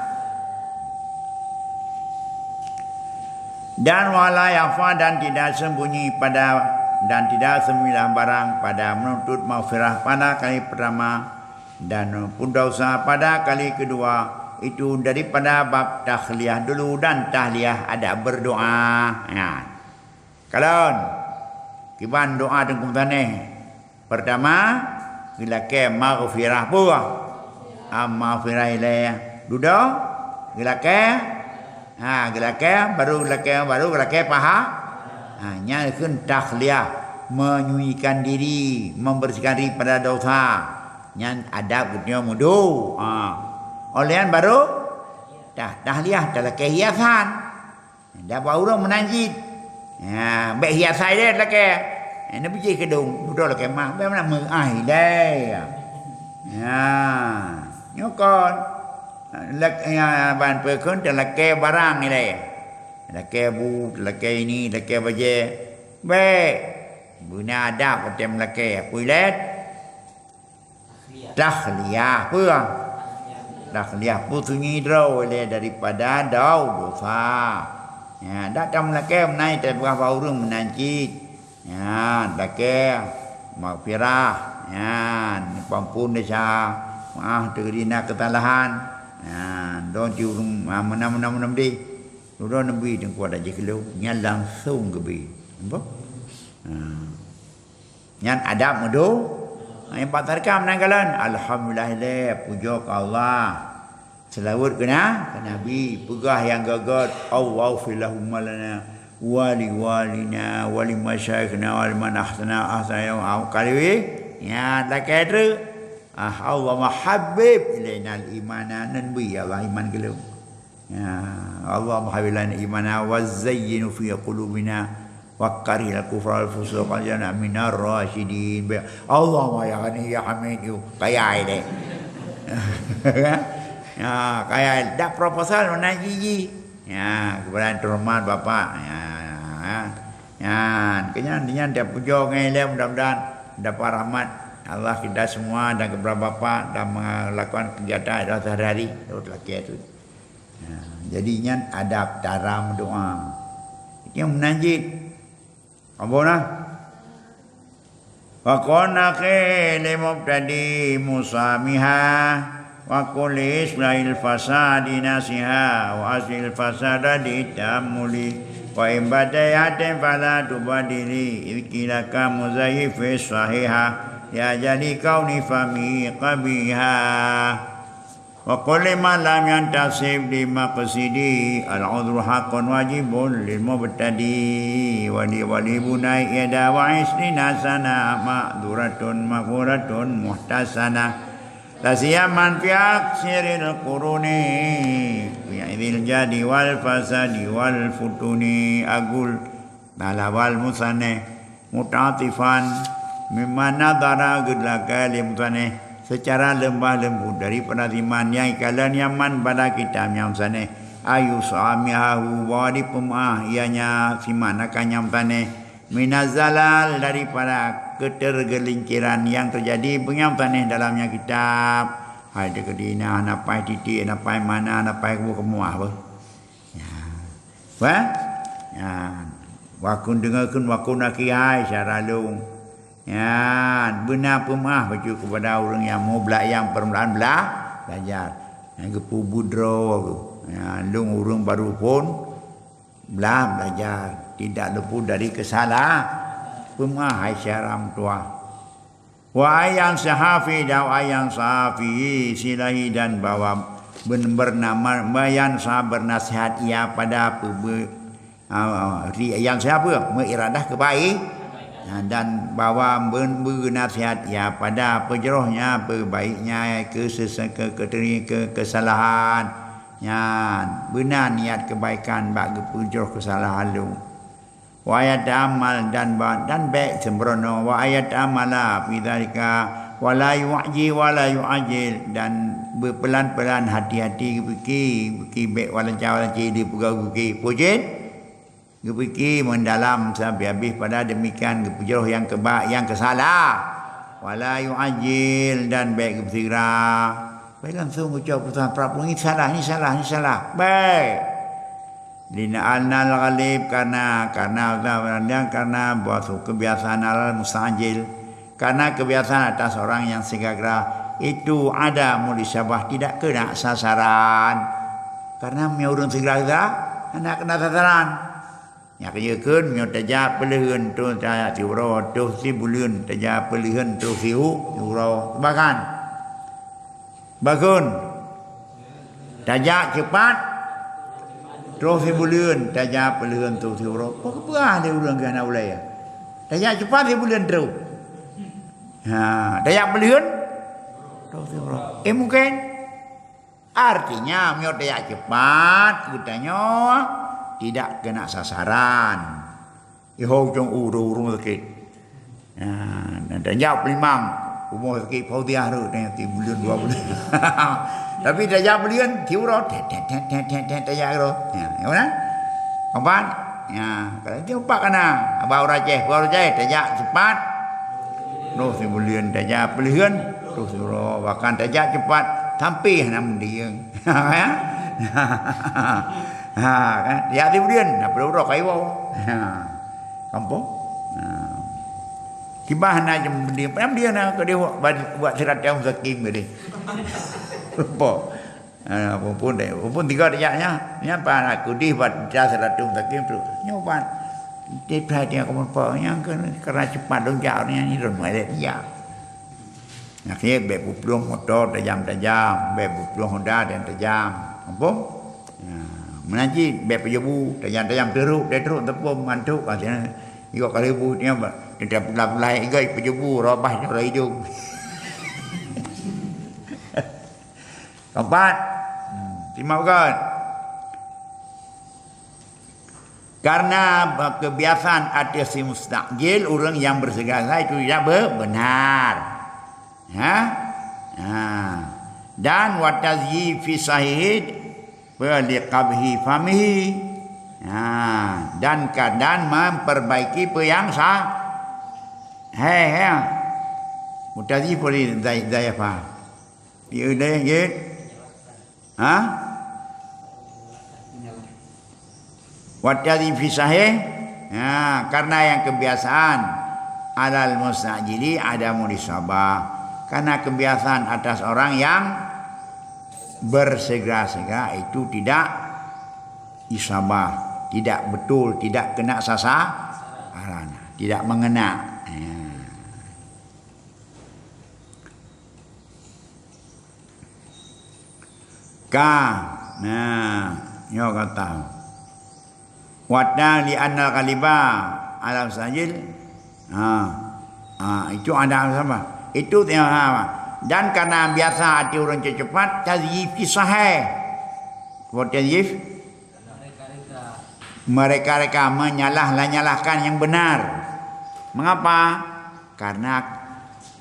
Dan wala yakhfa, dan tidak sembunyi pada, dan tidak sembunyilah barang pada menuntut maghfirah pada kali pertama dan pun dosa pada kali kedua, itu daripada bab takhliyah dulu dan tahliyah adab berdoa. Ya. Kalon, kiban doa Teungku Meutaneh. Pertama, geulakée maghfirah peue? Ah, maghfirah ilée. Dudoe, geulakée. Ha, geulakée, baru geulakée, baru geulakée paha. Ha, nyan kheun takhliyah, menyucikan diri, membersihkan diri pada dosa. Nyan adab geutanyoe meudoa. Ha. Óh lheueh nyan baru tah-, tahliyah, talakée hiasan. Dak bak ureuëng meunan cit. Ya, bèk hiasan ilée lakée. Eh, neubi jih keudong, dudoe lakée mah, bèk meunan meu'ah ilée. Ya. Nyoe kon. Lak-, ya, ban peue kheun talakée barang ilée. Lakée bu, lakée ini, lakée bajée. Bèk. Beuna adab watée meulakée. Peue ilée? Takhliyah peue? Takhliyah peusunyi droe ilée daripada dau dosa. Ya, dak tameulakée meunan tapeugah bak ureuëng meunan cit. Ya, lakée maghfirah. Ya, neupampun desya. Maah teugeri na keusalahan. Ya, don ti ureuëng, ah, meunan, meunan, meunan deh. Dudoe neubi teungku adak jih keulong. Nyan langsong geubi. Nampak? Ha. Nyan adab meudo-, nyang bak teurekam nan kalon, alhamdulillah ilée, pujoe keu Allah. Seulaweuet keu na-, keu Nabi, peugah nyang göt-göt, Allahumma lana wa li walidina wa li masyaikhina wa liman ahsana ahsana au kaliwi. Nyan lakée treuk. Ah, Allahumma habib ilainal imana, nan bri ya Allah iman keu lôn. Ya, Allahumma habib lana imana wa zayyinhu fi qulubina wa karrih lana kufra wal fusuqa wal isyana minar rasyidin. Allahumma ya Ghani ya Hamid yu. Kaya deh. Ya, kaya dak proposal mana jiji. Ya, kepada terhormat Bapak. Ya, ya. Nyan, keu nyan, nyan tapujoe ngon ilée mudah-mudahan dapat rahmat Allah kita semua dan kepada Bapak dan melakukan kegiatan ibadah sehari-hari. Lewat lakée tu. Ha, jadi nyan adab cara meudoa. Nyang meunan cit. Ambo na. Wa qul akhi lil mubtadi musamiha, wa qul islahil fasadi nasiha, wa aslil fasada ditamuli, wa in badayatin fala tubadili, idh qila ka muzayyifi sahiha, ya jali kauni fami qabiha. Wa qul liman lam yantasib li maqsidi, al-udhru haqqun wajibun lil mubtadi. Wa li, wa li bunai ihda wa ishrina sana, ma'dhuratun maghfuratun muhtasana. La siyaman fi akhiril quruni, fi idzil jadi wal fasadi wal futuni. Aqul, talabal musaneh, muta'atifan, mimma nadhara geulakée lé musaneh seucara leumbah leumbut daripada siman nyang ikalon nyaman pada kitab nyang musaneh, ayu suamihahu bahwa dipeumeu'ah ianya siman akan nyang musaneh, minaz zalal daripada keuteurgeulinceran nyang teujadi beu nyang musaneh dalam nyang kitab. Hai teukeudi na, na paih titik, na paih mana, na paih keumuah beuh. Ya. Wah? Ya. Wa qul deungoe kheun, wa qul akhi hai syedara lôn. Ya, beuna peumeu'ah bacut keupada ureuëng nyang mublak nyang peurmulaan bela-, belajar. Nyang geupeubuet droe geuh. Ya, lôn ureuëng baru phon bela-, belajar. Tidak luput dari kesala-, Peumeu'ah hai syedara meutuwah. Wa ayyan sahafi dan ayyan sahafi silahi dan bahwa ben-, bernama, bayan sa bernasihat ia pada pebe-, ah, ri-, yang siapa? Meuiradah keubai-, ah, dan bahwa ben-, bernasihat ia pada pejrohnya, pebaiknya, ke sese-, ke, ke, ke, kesalahan. Nyan, beuna niat kebaikan bak geupeujoh kesalahan lôn. Wa yata'ammal dan ba-, dan bèk sembrono, wa yata'ammala fi dzalika wa la yu'ji wa la yu'ajjil, dan beupelan-pelan, hati-hati geupike, geupike bèk walanca-walanca di peugah geupike. Pujin, geupike meudalam sampai habéh, pada demikian geupeujoh nyang keuba-, nyang keusalah. Wa la yu'ajjil, dan bèk geupeusigra. Bèk langsung geucok putusan prap, ni salah, ni salah, ni salah. Bèk. Li'annal ghalib, karena, karena, karena bahwa kebiasaan al mustajil, karena kebiasaan atas orang yang segera itu ada mulisabah, tidak kena sasaran. Karena meunyoe ureueng segera-segera, hana kena sasaran. Nyan keuh jeuet kheun meunyoe tajak peuleuheun troh tajak siuroe, troh sibuleuen tajak peuleuheun troh siu-, siuroe. Bahkan, Bakheun. Tajak ceupat, troh sibuleuen, tajak peuleuheun troh siuroe. Peue keupeue lé ureueng keu hana ulèe? Tajak ceupat sibuleuen troh. Ha, tajak peuleuheun troh siuroe. Eh, mungken. Artinya, meunyoe tajak ceupat, geutanyoe tidak kena sasaran. Iho ujong u, ureueng sakét. Nah, dan, dan jak peulimang, rumoh sakét Fauziah tu, dan tiep buleuen dua buleuen. Tapi tajak buleuen, tiep uroe, tet, tet, tet, tajak uroe. Ya, ya mana? Empat. Ya, kalau tiep empat kana, abah ureueng Aceh, abah ureueng Aceh, tajak cepat. Terus tiep buleuen tajak peuleuheun, terus uroe, bahkan tajak cepat, sampai hana meudieng. Ya? Ha, kan? Tajak tiep buleuen, na peuleuroe kayu. Ha. Kampung. Ha. Kiban hana jeuem dia, padahai dia na keudeh buat, buat sirat yang saking keudeh. Apa? Ha, apa pun deh, apa pun tiga dia nya. Nya pan aku di buat sirat yang saking tu. Nyoban. Tiep hari dia kamu apa? Yang kena, kena cepat loncat ni, ni dah mulai dia. Akhé bèk peuplueng moto tajam-tajam, bèk peuplueng honda dan tajam. Ampôn? Nah, meunan cit bèk peujebu tajam-tajam, teurok, teurok teupom ngantok, akhirnya igoe kali bu nyan ba, teutab pula-pula igoe peujebu, robah nyoe idong. Keempat, hmm, simak beugöt. Karena kebiasaan ateueh si mustajil, ureueng nyang beusegera-segera itu tidak be-, benar. Ha? Ha. Dan wa tazyifi sahih, liqabhi famihi. Ha. Dan ka-, dan memperbaiki peue nyang sa-, he, he. Mutazyif boleh zai-, zaifa. Iya deh, ya. Ha? Wa tadhi fi sahih. Ha, karena yang kebiasaan alal mustajili adamu isabah. Karena kebiasaan atas orang yang bersegera-segera itu tidak isabah, tidak betul, tidak kena sasaran, tidak mengena. Ya. Ka, nah, nyoe kata. Wa ta li anal ghaliba alam sajil. Ha. Ha, itu ada sama. Itu tengok ha. Dan karena biasa hati orang cepat, tazyif sahih. Apa tazyif? Mereka-reka menyalah-nyalahkan yang benar. Mengapa? Karena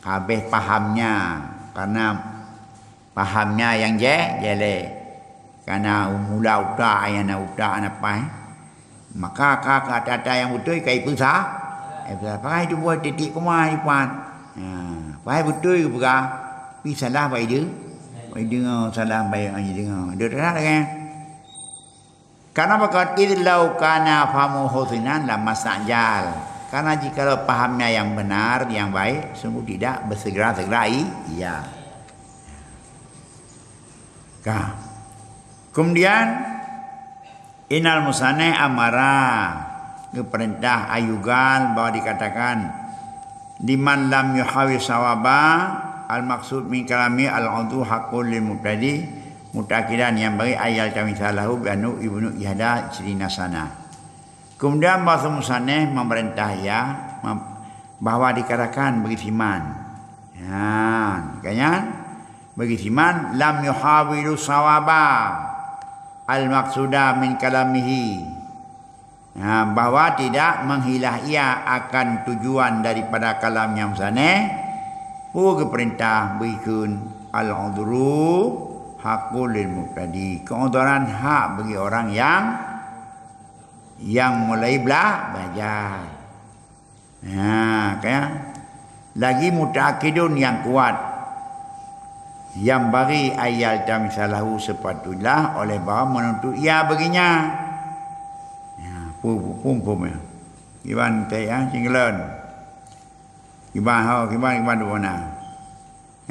kabeh pahamnya. Karena pahamnya nyang je-, jelek. Kana mula utak, nyang na utak na paih. Maka ka, ka ata-ata nyang beutôi ka ipeusa-, ipeusa-, pakai tuboh titik koma ipat. Ha, pakai beutôi geupeugah, pi salah bak ideungoe. Bak ideungoe salah bak ideungoe. Dia tak ada kan? Karena apa? Id lau kana fahmuhu hasinan lamastajal. Karena jikalau pahamnya yang benar, yang baik, sungguh tidak bersegera-segera i-, iya. Ka. Kemudian, innal musannif amara. geupeurintah ayyuqal, bahwa dikatakan, "Liman lam yuhawil sawaba, al-maqsud min kalami al-udhru haqqul lil mubtadi, muta'akkidan, yang bagi ayal tamisa lahu bi annahu ibnu ihda isyrina sana." Kemudian bahasa musaneh memerintah ia mem-, bahwa dikatakan bagi siman. Ya, kan? Bagi siman, "Lam yuhawilu sawaba al-maqsuda min kalamihi." Ha, bahwa tidak menghilah ia akan tujuan daripada kalam nyang musaneh, peue geupeurintah beuikheun, "Al-udhru haqqul lil mubtadi." Keudhran hak bagi orang yang, yang mulai bela-, belajar. Ha, kan? Lagi muta'akkidun yang kuat. Yang bagi ayal tamisa lahu sepatutlah oleh bahwa menuntut ia baginya. Ya, pum, pum, pum, ya. Kiban teh, ya, cinggelan. Kiban ho, kiban, kiban tu mana?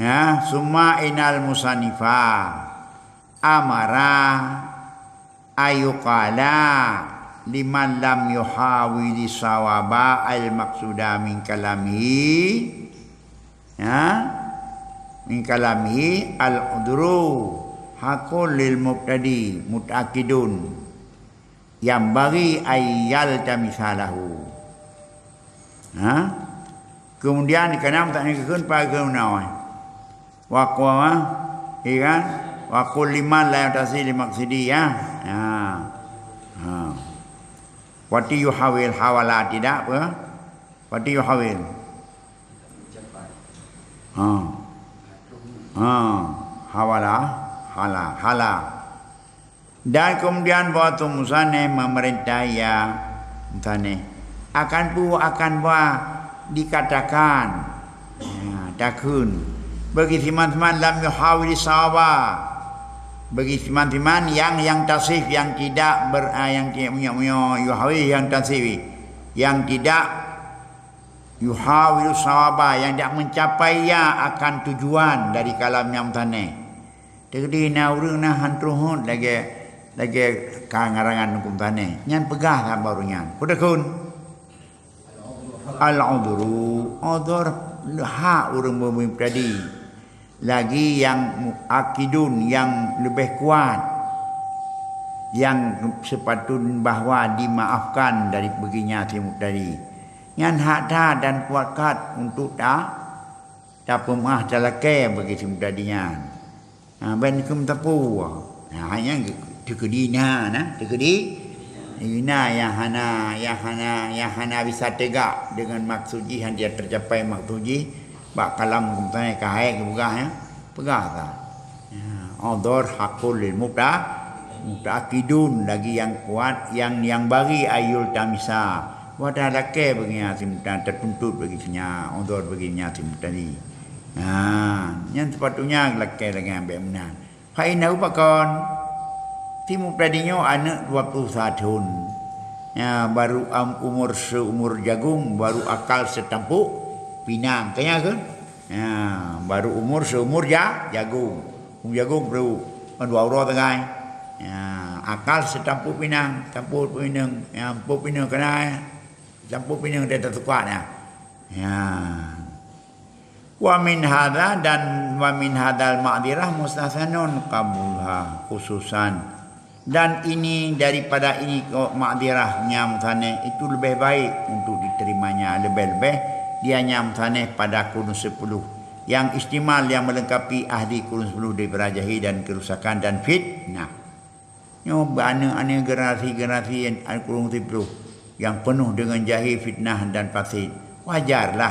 Ya, summa inal musanifa amara ayuqala liman lam yuhawili sawaba al-maqsuda min kalamihi, ya, min kalamihi al-udhru haqqul lil mubtadi muta'akkidun, yang bagi ayal tamisa lahu. Ha? Kemudian, kenapa tak nak kekheun pakai keunawan? Wa qul, iya kan? Wa qul liman la yantasi li maqsidi, ya. Ha. Ha. Wati yuhawil hawala tidak apa? Wati yuhawil. Ha. Ha. Hawala, hala, hala. Dan kemudian bahwa tu musaneh memerintah ia musaneh akan pu akan bah dikatakan, ya, takheun bagi siman-siman lam yuhawil sawaba, bagi siman-siman yang, yang tasif, yang tidak ber, ah, yang tidak punya, punya yuhawil yang tasif, yang tidak yuhawil sawaba, yang tidak mencapai ia akan tujuan dari kalam nyang musaneh. Teukeudi na ureuëng na han troh hot lagée, lagée ka ngarangan huköm taneh, nyan peugah saban ureuëng nyan. Peue takheun? Al-udhru, udhur hak ureuëng mubtadi. Lagi nyang muakidun, nyang leubeh kuat, nyang seupatut bahwa dimaafkan dari beuginya si mubtadi. Nyan hak that dan kuat that untuk ta-, tapeumeu'ah talakée bagi si mubtadi nyan. Ha, ban keumeutapeue. Ha, nyan teukeudi na, na, teukeudi na nyang hana, nyang hana, nyang hana bisa teuga deungon maksud jih, hana teucapai maksud jih, bak kalam keumeutapeue ka hai geupeugah, ya. Peugah ka. Ya, udhur haqqul lil mubta-, mubta'akidun lagi nyang kuat, nyang, nyang bagi ayul tamisa. Wadah lakée bagi nyan si mubtadi, teutuntut bagi si nyan, udhur bagi nyan si mubtadi. Nah, nyan sepatutnya lakée lagée ambek meunan. Fa innahu pakon, si mubtadi nyoe aneuëk dua puluh sa thon. Ya, baru am umur seumur jagung, baru akal setampuk pinang. Kaya kan? Ya, baru umur seumur ja-, jagung. Umur jagung baru dua uroe tegai. Ya, akal setampuk pinang, tampuk pinang, ya, tampuk pinang kena, ya. Tampuk pinang dia tertukar, ya. Ya. Wa min hadza, dan wa min hadzal ma'dzirah mustasanun qabulha khususan. Dan ini, daripada ini ko ma'dzirah nyang meusaneh itu leubeh baik untuk diterimanya, leubeh-leubeh dia nyang meusaneh pada kurun sepuluh. Yang istimal yang melengkapi ahli kurun sepuluh daripada jahil dan kerusakan dan fitnah. Nyoe beuaneuk-aneuk generasi-generasi nyang kurun siploh nyang peunoh deungon jahé, fitnah dan faséd. Wajarlah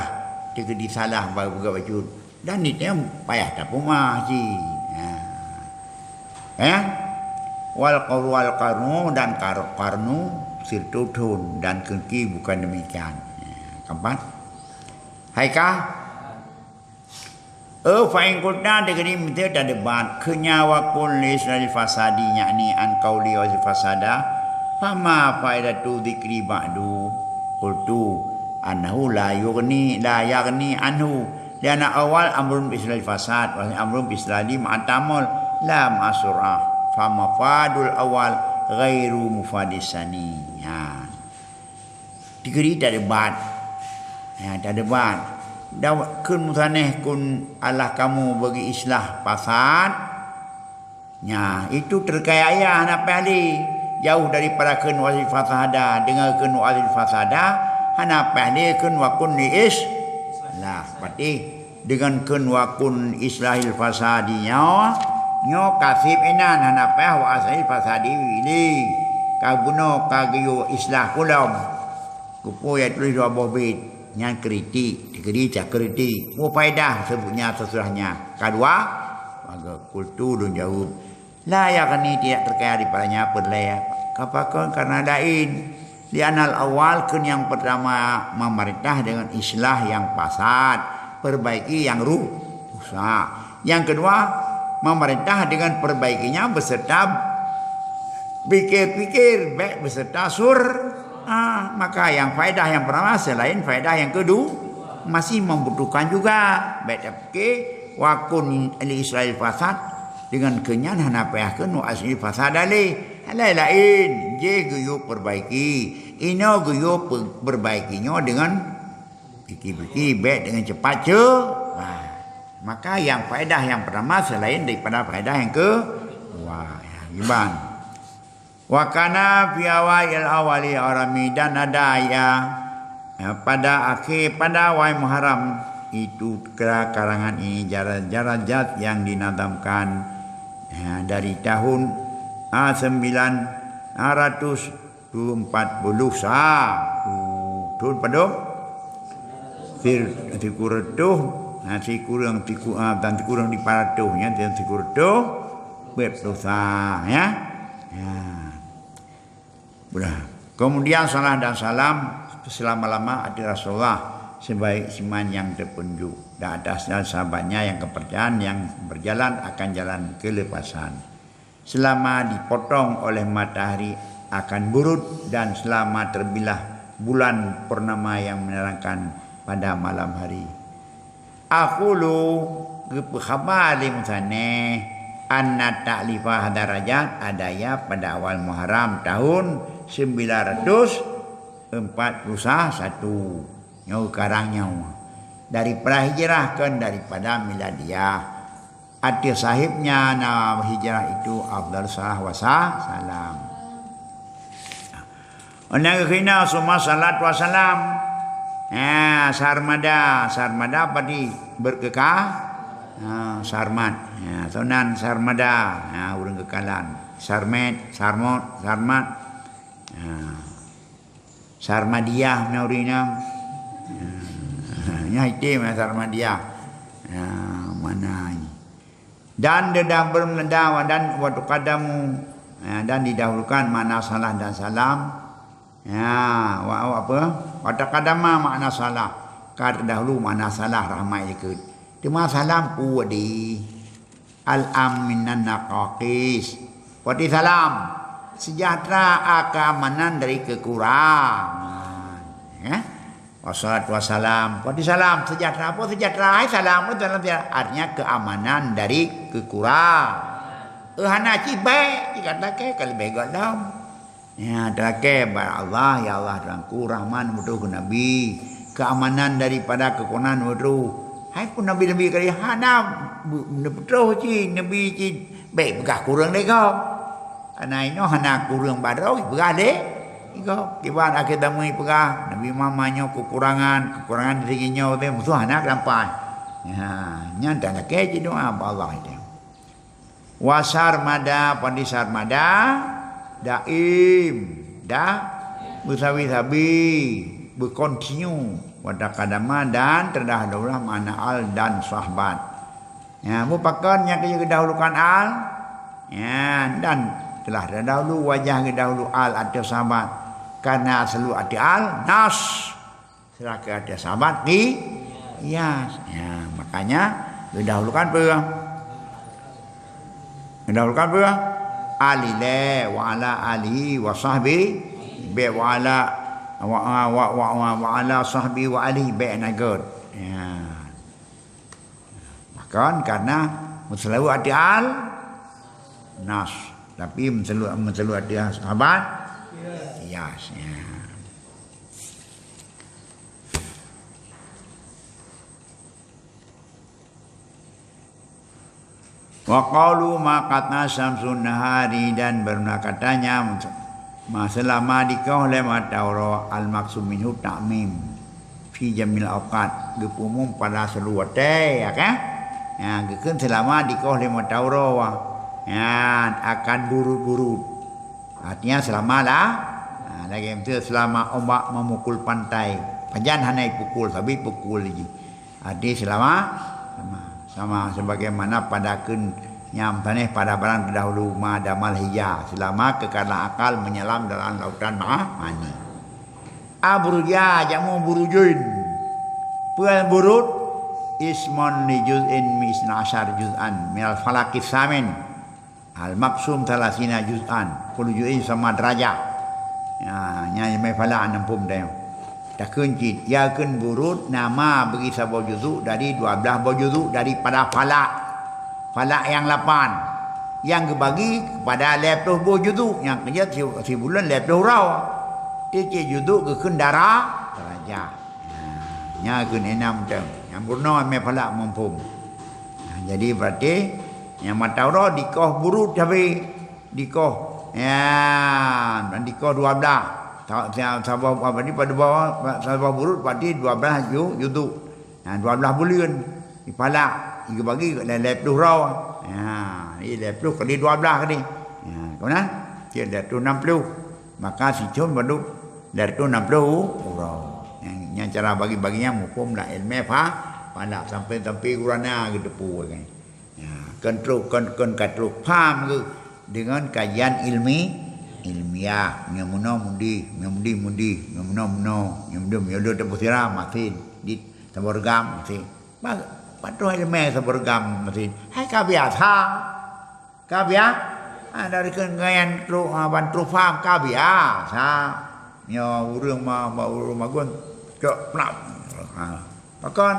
teukeudi salah bak peugah bacut dan nitém payah tapeumah cit. Nah. Eh? Wal qaru, wal qarnu dan kar-, qarnu sirtu thon dan keunki bukan demikian. Nah, keempat. Hai kah? Eh, fa in qulta, teukeudi meunteue tadebat, keu nyan wa qul li isnadil fasadi, yakni an qauli wa fasada, fama faidatu dzikri ba'du? Qultu, annahu la yughni, la yaghni anhu, lianna awwal amrun bi isnadil fasad, wa amrun bi isnadi ma'atamul, la ma'asurah, fa mafadul awwal ghairu mufadis sani. Ya. Dikeuri tadebat. Ya, tadebat. Dan kheun musaneh kheun Allah kamu bagi islah fasad. Nya, itu terkait ayat hana paih lé. Jauh daripada kheun wa asyihlil fasada, deungon kheun wa asyihlil fasada, hana paih lé kheun wa kun li is-, lah, berarti deungon kheun wa kun li islahil fasadi nyoe, nyoe ka seb inan hana paih wa asyihlil fasadi lé. Ka bunoe ka geuyue islah kulom. Keupeue ya tuléh dua boh bit, nyan kritik, dikeuri cah kritik. Peue faedah seubutnya seusurah nyan? Ka dua, maka qultu lôn jaweueb. La yaghni tidak terkait daripadanya peureulée. Kapakon karena laén. Li'anal awal kheun nyang peurtama memerintah deungon islah nyang fasad, perbaiki nyang ru-, rusak. Nyang keudua, memerintah deungon perbaikinya beserta pikir-pikir, bék beserta sur-, ah, maka nyang faedah nyang peurtama selain faedah nyang keudua masih membutuhkan juga. Bék tapike wa kun li islahil fasad, deungon kheun nyan hana payah kheun wa asyihlil fasada lé. Laén-laén, jih geuyue perbaiki. Inoe geuyue pe-, perbaiki nyoe deungon piki-piki, bék deungon cepat ce-, wah. Maka nyang faedah nyang peurtama selain daripada faedah nyang keudua. Ya, iban. Wa kana fi awail awali arami, dan ada ya, ya, pada akhir, pada awal Muharram itu ka-, karangan ini jara-, jarajat yang dinazamkan, ya, dari tahun, ah, sembilan ratus empat puluh sa-, tu-, tahun padum? Sir-, sikureueng reutoh, ha, sikureueng siku-, ah, dan sikureueng di paratoh, ya, dan sikureueng reutoh, peuet ploh sa, ya. Ya. Udah. Kemudian salat dan salam selama-lama atas Rasulullah sebaik iman yang terpeunjuk dan atas dan sahabatnya yang kepercayaan yang berjalan akan jalan kelepasan. Selama dipotong oleh matahari akan burut dan selama terbilah bulan purnama yang menerangkan pada malam hari. Akhulu geupeuhaba lé musaneh anna ta'lifa hadarajat adaya pada awal Muharram tahun sembilan ratus empat puluh satu. Nyoe karang nyoe. Daripada hijrah kon daripada miladiah. Ateueh sahibnya na hijrah itu afdal salah wa sa-, salam. Undang keuhina summa salat wa salam. Ha, sarmada, sarmada padi berkeka. Ha, sarmat. Ha, sonan sarmada. Ha, ureuëng kekalan. Sarmet, sarmot, sarmat. Ha. Sarmadiah meunyoe ureuëng inong. Ha. Nyan item Sarmadiah. Ha, mana ni? Dan dedang bermeda dan waktu kadamu, ya, dan didahulukan makna salah dan salam. Ya, wa, wa apa? Wa taqaddama makna salah. Ka terdahulu makna salah rahmat ikut. Teuma salam pudi. Al-am minan naqaqis. Pati salam. Sejahtera a keamanan dari kekurangan. Ya. Wassalatu wassalam. Pati salam. Sejahtera apa sejahtera? Hai salam pun salam sejahtera. Artinya keamanan dari kekurangan. Eh, hana cit baik. Jika tak ke, kalau begok dong. Ya, teurakee bak Allah, ya Allah, Tuhanku, rahmat neubeutôh keu Nabi, keamanan daripada keukonan neubeutôh. Hai pun nabi-nabi kali hana neubeutôh cit, nabi cit, bék peugah kureueng lé gob. Karena inoe hana kureueng bak droe, peugah lé gob. Kiban akhé zaman peugah, Nabi Muhammad nyoe kekurangan, kekurangan di sigi nyoe teuh musoh hana geulampah. Ya, nyan teurakee cit doa bak Allah itu. Wa sarmada, padi sarmada, daim, dah, beusabi-sabi, beukontinu, wa taqaddama, dan teudah daulah makna al dan sahabat. Ya, mupakon nyang keu geudahulukan al, ya, dan telah terdahulu wajah geudahulu al ateueh sahabat. Karena selalu ateueh al, nas. Seurah keu ateueh sahabat qi-, qiyas. Ya, makanya geudahulukan peue? Geudahulukan peue? Ali lé, wa ala alihi wa sahbi, bék wa ala, wa, wa, wa, wa, wa ala sahbi wa alihi, bék na göt. Ya. Makon karena meuseulaweuet ateueh al nas, tapi meuseulaweuet, meuseulaweuet ateueh sahabat qiyas. Ya. Wa qalu ma qat'a syamsun nahari, dan beuna katanya ma selama dikoh lé mata uroe al-maqsud minhu ta'mim fi jamil awqat, geupeumum pada seuluruh watée, ya kan? Ya, geukheun selama dikoh lé mata uroe, ya, akan burut-burut. Artinya selama lah, ha, lagée miseue selama ombak memukul pantai. Pajan hana ipukul, tapi pukul lagi. Arti selama, sama, sama sebagaimana pada keun nyam taneh pada barang terdahulu ma damal hija, selama kekadang akal menyelam dalam lautan ma-, mani. Abruja jamu burujun. Peue burut? Ismun li juz'in min isna asyar juz'an minal falaqis samin. Al-maqsum salasina juz'an, kullu juz'in sama derajah. Ya, nyan mé falak aneuëk phom teuh. Takheun cit, ya kheun burut nama bagi saboh juzuk dari dua belas boh juzuk daripada falak. Falak yang lapan. Yang geubagi kepada lhée ploh boh juzuk, nyang keujeuet si, si buleuen lhée ploh uroe. Tieb-tieb juzuk geukheun dara, derajah. Nah, nya keuh enam tem. Nyang bunoe mé falak muphom. Nah, jadi berarti nyang mata uroe dikoh burut sabe, dikoh. Ya, dan dikoh dua belas. Sa-, sa-, saboh, apa ni, pada bawah, saboh burut berarti dua belas ju-, juzuk. Nah, dua belas buleuen. Dipalak, dibagi lhée ploh uroe. Ya, jadi lhée ploh kali dua belas kali. Ya, keunan? Cit lhée ploh enam ploh. Maka sithon bandum lhée ploh enam ploh uroe. Nyang, nyang cara bagi-bagi nyan muphom lam ilmu fa-, falak sampai-sampai gurana geuteupeue kan. Ya, kon trok, kon, kon ka trok pham geuh deungon kajian ilmi, ilmiah. Nyoe meunoe mudi, nyoe mudi mudi, nyoe meunoe meunoe, nyoe mudi meunoe, teupeu sira masin, di saboh reugam masin. Ba, patroh ilmu saboh reugam masin. Hai ka biasa. Ka biasa, ha, dari keungian trok, ha, ban trok pham ka biasa. Nyoe ureuëng ma-, ma-, ureuëng magun cok plak. Ha, pakon?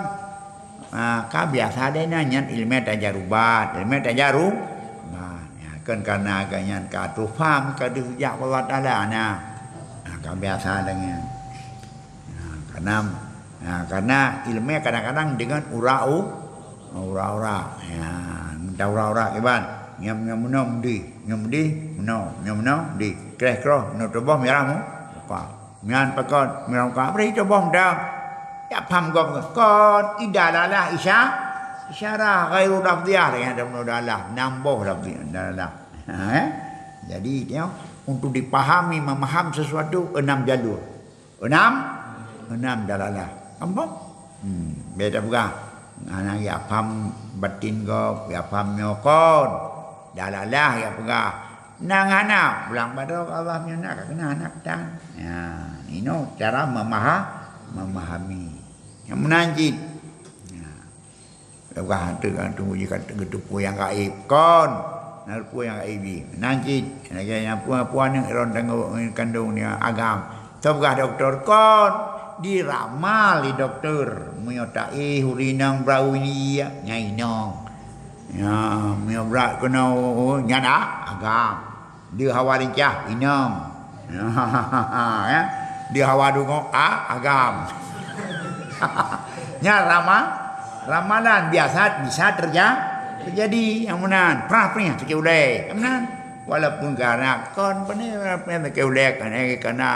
Ha, ka biasa deh nyan, nyan ilmu tajarubat, ilmu tajarubat. Ya, kan karena ka nyan ka trok pham ka deuh jak Allah Taala na. Ha, ka biasa deh nyan. Nah, karena, nah, karena ilmu kadang-kadang dengan ura-u-, ura-ura. Ya, minta ura-ura kiban. Nyam, nyam meunoe mudi, nyam mudi, meunoe, nyam meunoe mudi. Kreh kroh, meunoe tuboh mirah mu-, muka. Nyan pakon, mirah muka, beri tuboh mudang. Ya paham gom kon, idalalah isya-, isyarah ghairu lafziyah, ya, ada meunoe dalah, enam boh lafziyah, dalah. Ha, eh? Jadi, dia untuk dipahami, memaham sesuatu, enam jalur. Enam, enam dalalah. Ampun? Hmm, beda peugah. Hana ya paham batin gob, ya paham nyoe kon. Dalalah ya peugah. Nang hana, pulang bak droe Allah nyoe nak kena anak tan. Ya, inoe cara memaha-, memahami. Nyang meunan cit. Ya. Peugah hantu, hantu uji ka geuteupeue nyang gaib. Kon, na teupeue nyang gaib jih. Nan cit, lagée nyang peue-peue aneuëk droe tanggong kandong nyan agam. Teupeugah dokto kon, diramal lé dokto. Meunyoe taéh ureuëng inong bra uji, nyan inong. Ya, meunyoe brat keunoe, nyan a-, agam. Di hawa lincah, inong. Ya. Di hawa dungoe, a-, agam. Nyan rama-, ramalan biasa bisa terja-, terjadi. Nyang meunan, prah-prih sakét ulée. Nyang meunan. Walaupun kana kon pane prah-prih sakét ulée, kana, kana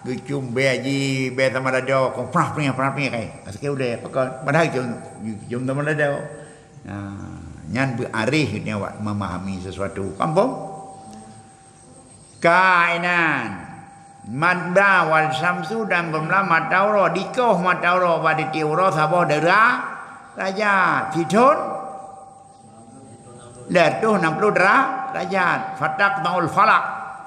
geucum bée ji, bée sama lado, kon prah-prih, prah-prih kai. Sakét ulée, pakon? Padahal geucum, geucum sama lado. Nah, nyan beuareh nyan awak memahami sesuatu. Paham, Bong? Kainan. Madda wal syamsu dan beumlam mata uroe, dikoh mata uroe bak tieb uroe saboh dera-, derajat. Sithon lhée reutôh nam ploh dera-, derajat. Fataqta'ul falak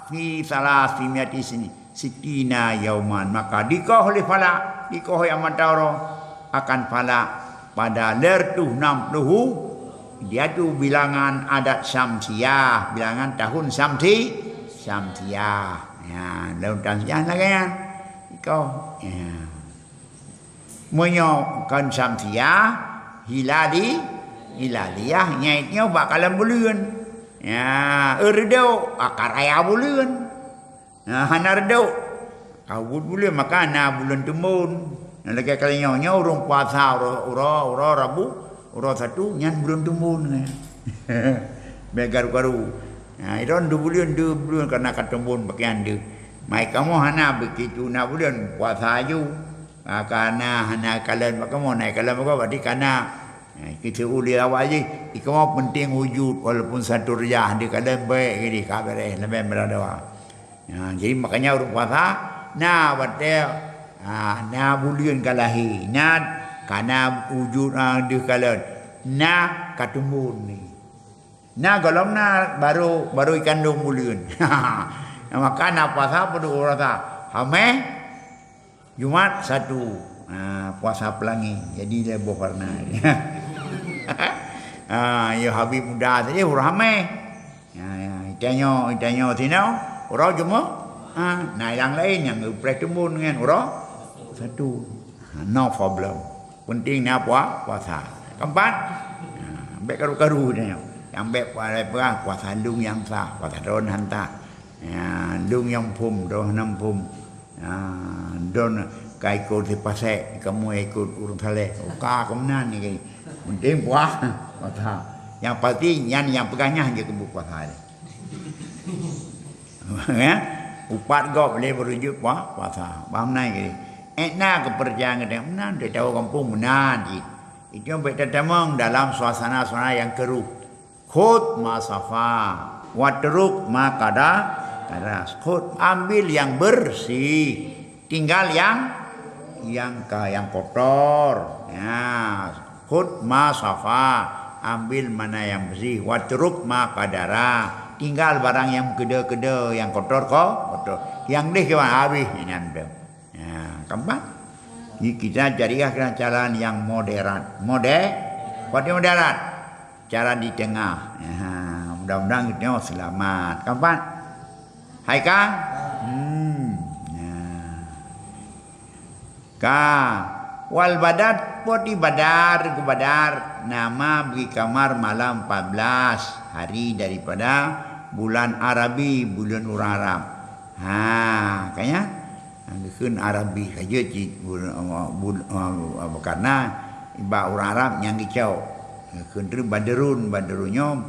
fi salasimiati sini, sittina yauman. Maka dikoh lé falak, dikoh ya mata uroe akan falak pada lhée reutôh nam ploh, dia tu bilangan adat syamsiah, bilangan tahun syamsi-, syamsiah. Ya, dalam tahun syamsiah lagée nyan. Iko, ya. Meunyoe kon syamsiah, hilali, hilaliyah, nyait nyoe bak kalon buleuen. Ya, eu reudok, bak raya buleuen. Nah, hana reudok. Ka ubeut buleuen, maka na buleuen teumbon. Nah, lagée kali nyoe, nyoe ureuëng puasa uroe, uroe, uroe Rabu, uroe Sabtu, nyan buleuen teumbon. Bék garu-garu. Ha, idong dua buleuen, dua buleuen kana ka teumbon pakaian deuh. Mai kamoe hana begitu, na buleuen puasa aju. Ha, kana hana kalon bak kamoe, na kalon bak kamoe, berarti kana. Ha, kita ulih awak jih, ikamoe penting wujud, walaupun satu rejah di kalon bék gini, ka beres, leubeh meudawa. Ha, jadi makanya ureuëng puasa, na watée, ha, na buleuen ka lahé, na kana wujud, ha, deuh kalon, na ka teumbon ni. Na gohlom na baru, baru ikandong buleuen. Maka na puasa peuduek rasa. Hameh, Jumat satu. Ha, puasa pelangi. Jadi lé boh warna. Ha, ya Habib muda saja ureuëng hameh. Ya, ya, itanyoe, itanyoe sinoe, uroe Jumat. Ha, na nyang laén nyang geupreh teumbon ngon uroe satu. Ha, no problem. Penting na pua-, puasa. Keempat, ha, bék karu-karu nyoe. Nyang bék puasa, puasa lôn nyang sah, puasa droen han sah. Ya, lôn nyang phom, droen hana phom. Ha, droen ka ikot si pasek, kamoe ikot ureuëng saleh. Oh, ka keunan ni. Penting puah-, puasa. Nyang pasti nyan nyang peugah nyan je keubu puasa. Ya? Upat gob lé beurujut pua-, puasa. Paham nai ke? Ék na keupeurcayaan geutanyoe meunan, teuh tahu gampông meunan cit. Itu bék tatamong dalam suasana-suasana nyang keuruh. Khudz ma safa, watruk ma kada, kada. Khudz, ambil yang bersih, tinggal yang, yang ka-, yang kotor. Ya, khudz ma safa, ambil mana yang bersih, watruk ma kadara, tinggal barang yang keudeu-keudeu, yang kotor ko-, kotor. Yang deh kiban habéh inan tu. Ya, keempat. Jadi kita carilah jalan yang moderat. Mode-, berarti moderat. Cara di tengah. Ya, mudah-mudahan kita selamat. Keempat. Hai ka? Hmm. Ya. Ka. Wal badar, poti badar, ku badar, nama bagi kamar malam empat belas hari daripada bulan Arabi, bulan ureuëng Arab. Ha, kanya? Geukheun Arabi saja cit bul-, bul-, karena bak ureuëng Arab nyang geucok. Geukheun treuk Badrun, Badrun nyoe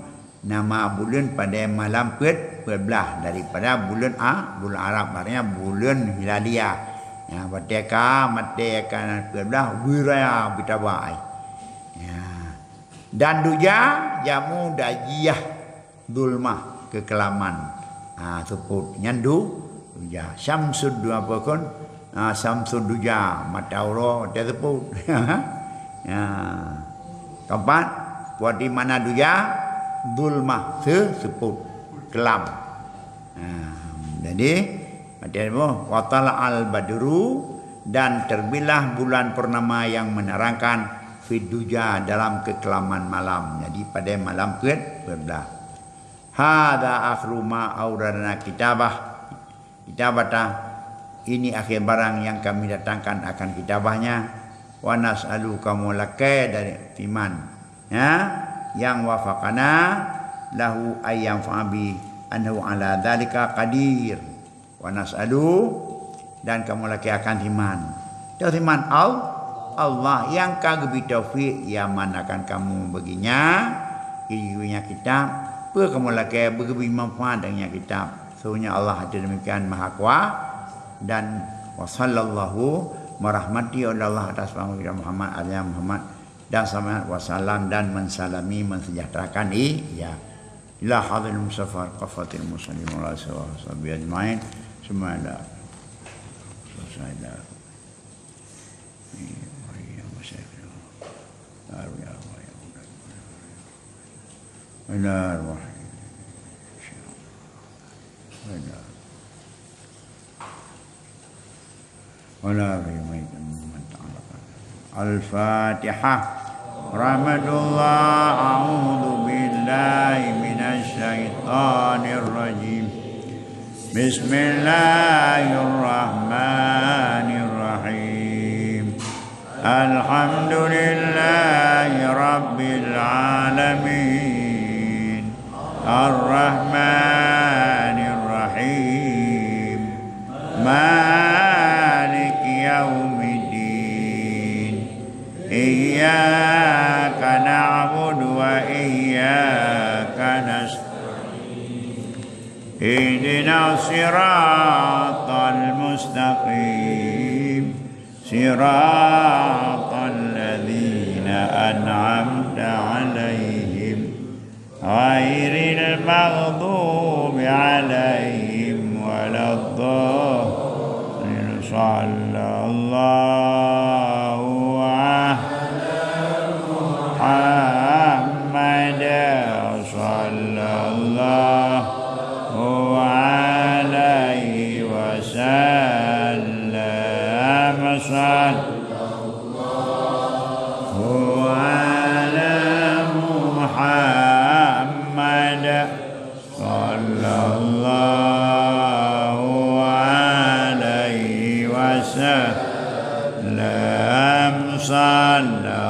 nama buleuen pada malam peuet, peuet blaih daripada buleuen A, buleuen Arab, artinya buleuen Hilaliah. Ya, watée ka maté ka peuet blaih, wiraya beutaba ai. Ya. Dan duja, jamu dajiyah. Dulmah, keukelaman. Ha, seupôt. Nyan du-, duja. Syamsud du-, apa kon? Ha, syamsud duja, mata uroe, watée seupôt. Ya. Keempat, buat di mana duja? Dulmah, se-, seupôt. Kelam. Ha, jadi, watée seupôt, wa tala'al badru, dan terbitlah bulan purnama yang menerangkan fid duja dalam keukelaman malam. Jadi, pada malam peuet, peuet blaih. Hadza akhru ma auradana kitabah, kitabata, ini akhir barang yang kami datangkan akan kitabahnya. Wa nas'alu, kamoe lakée dari timan, ya, yang wafaqana lahu ay yanfa'a bi annahu ala dzalika qadir. Wa nas'alu, dan kamoe lakée akan timan. Teu timan Al-, Allah nyang ka geubri taufik, ya man akan kamoe bagi nya, geubri nya kitab, peue kamoe lakée beugeubri manfaat dari nya kitab. Sungguhnya Allah hati demikian Maha Kuasa. Dan wa sallallahu, merahmati oleh Allah atas Muhammad, ala Muhammad, dan selamat wasalam dan mensalami, mensejahterakan i-, ya. Ila hadratil Mustafa, kafatil mursalin, wa ala alihi wa sahbihi ajmain. Summa ila, summa ila. Ila arwah. Ila arwah. Ila ولا في ميت من تعلق. الفاتحة. رحمة الله. أعوذ بالله من الشيطان الرجيم. بسم الله الرحمن الرحيم. الحمد لله رب العالمين. الرحمن الرحيم. مالك يوم الدين. إياك نعبد وإياك وإياك نستعين. اهدنا الصراط المستقيم. صراط الذين أنعمت عليهم غير المغضوب عليهم ولا الضالين. صلى الله على محمد، صلى الله عليه وسلم. صلى الله على محمد، صلى الله عليه وسلم. صلى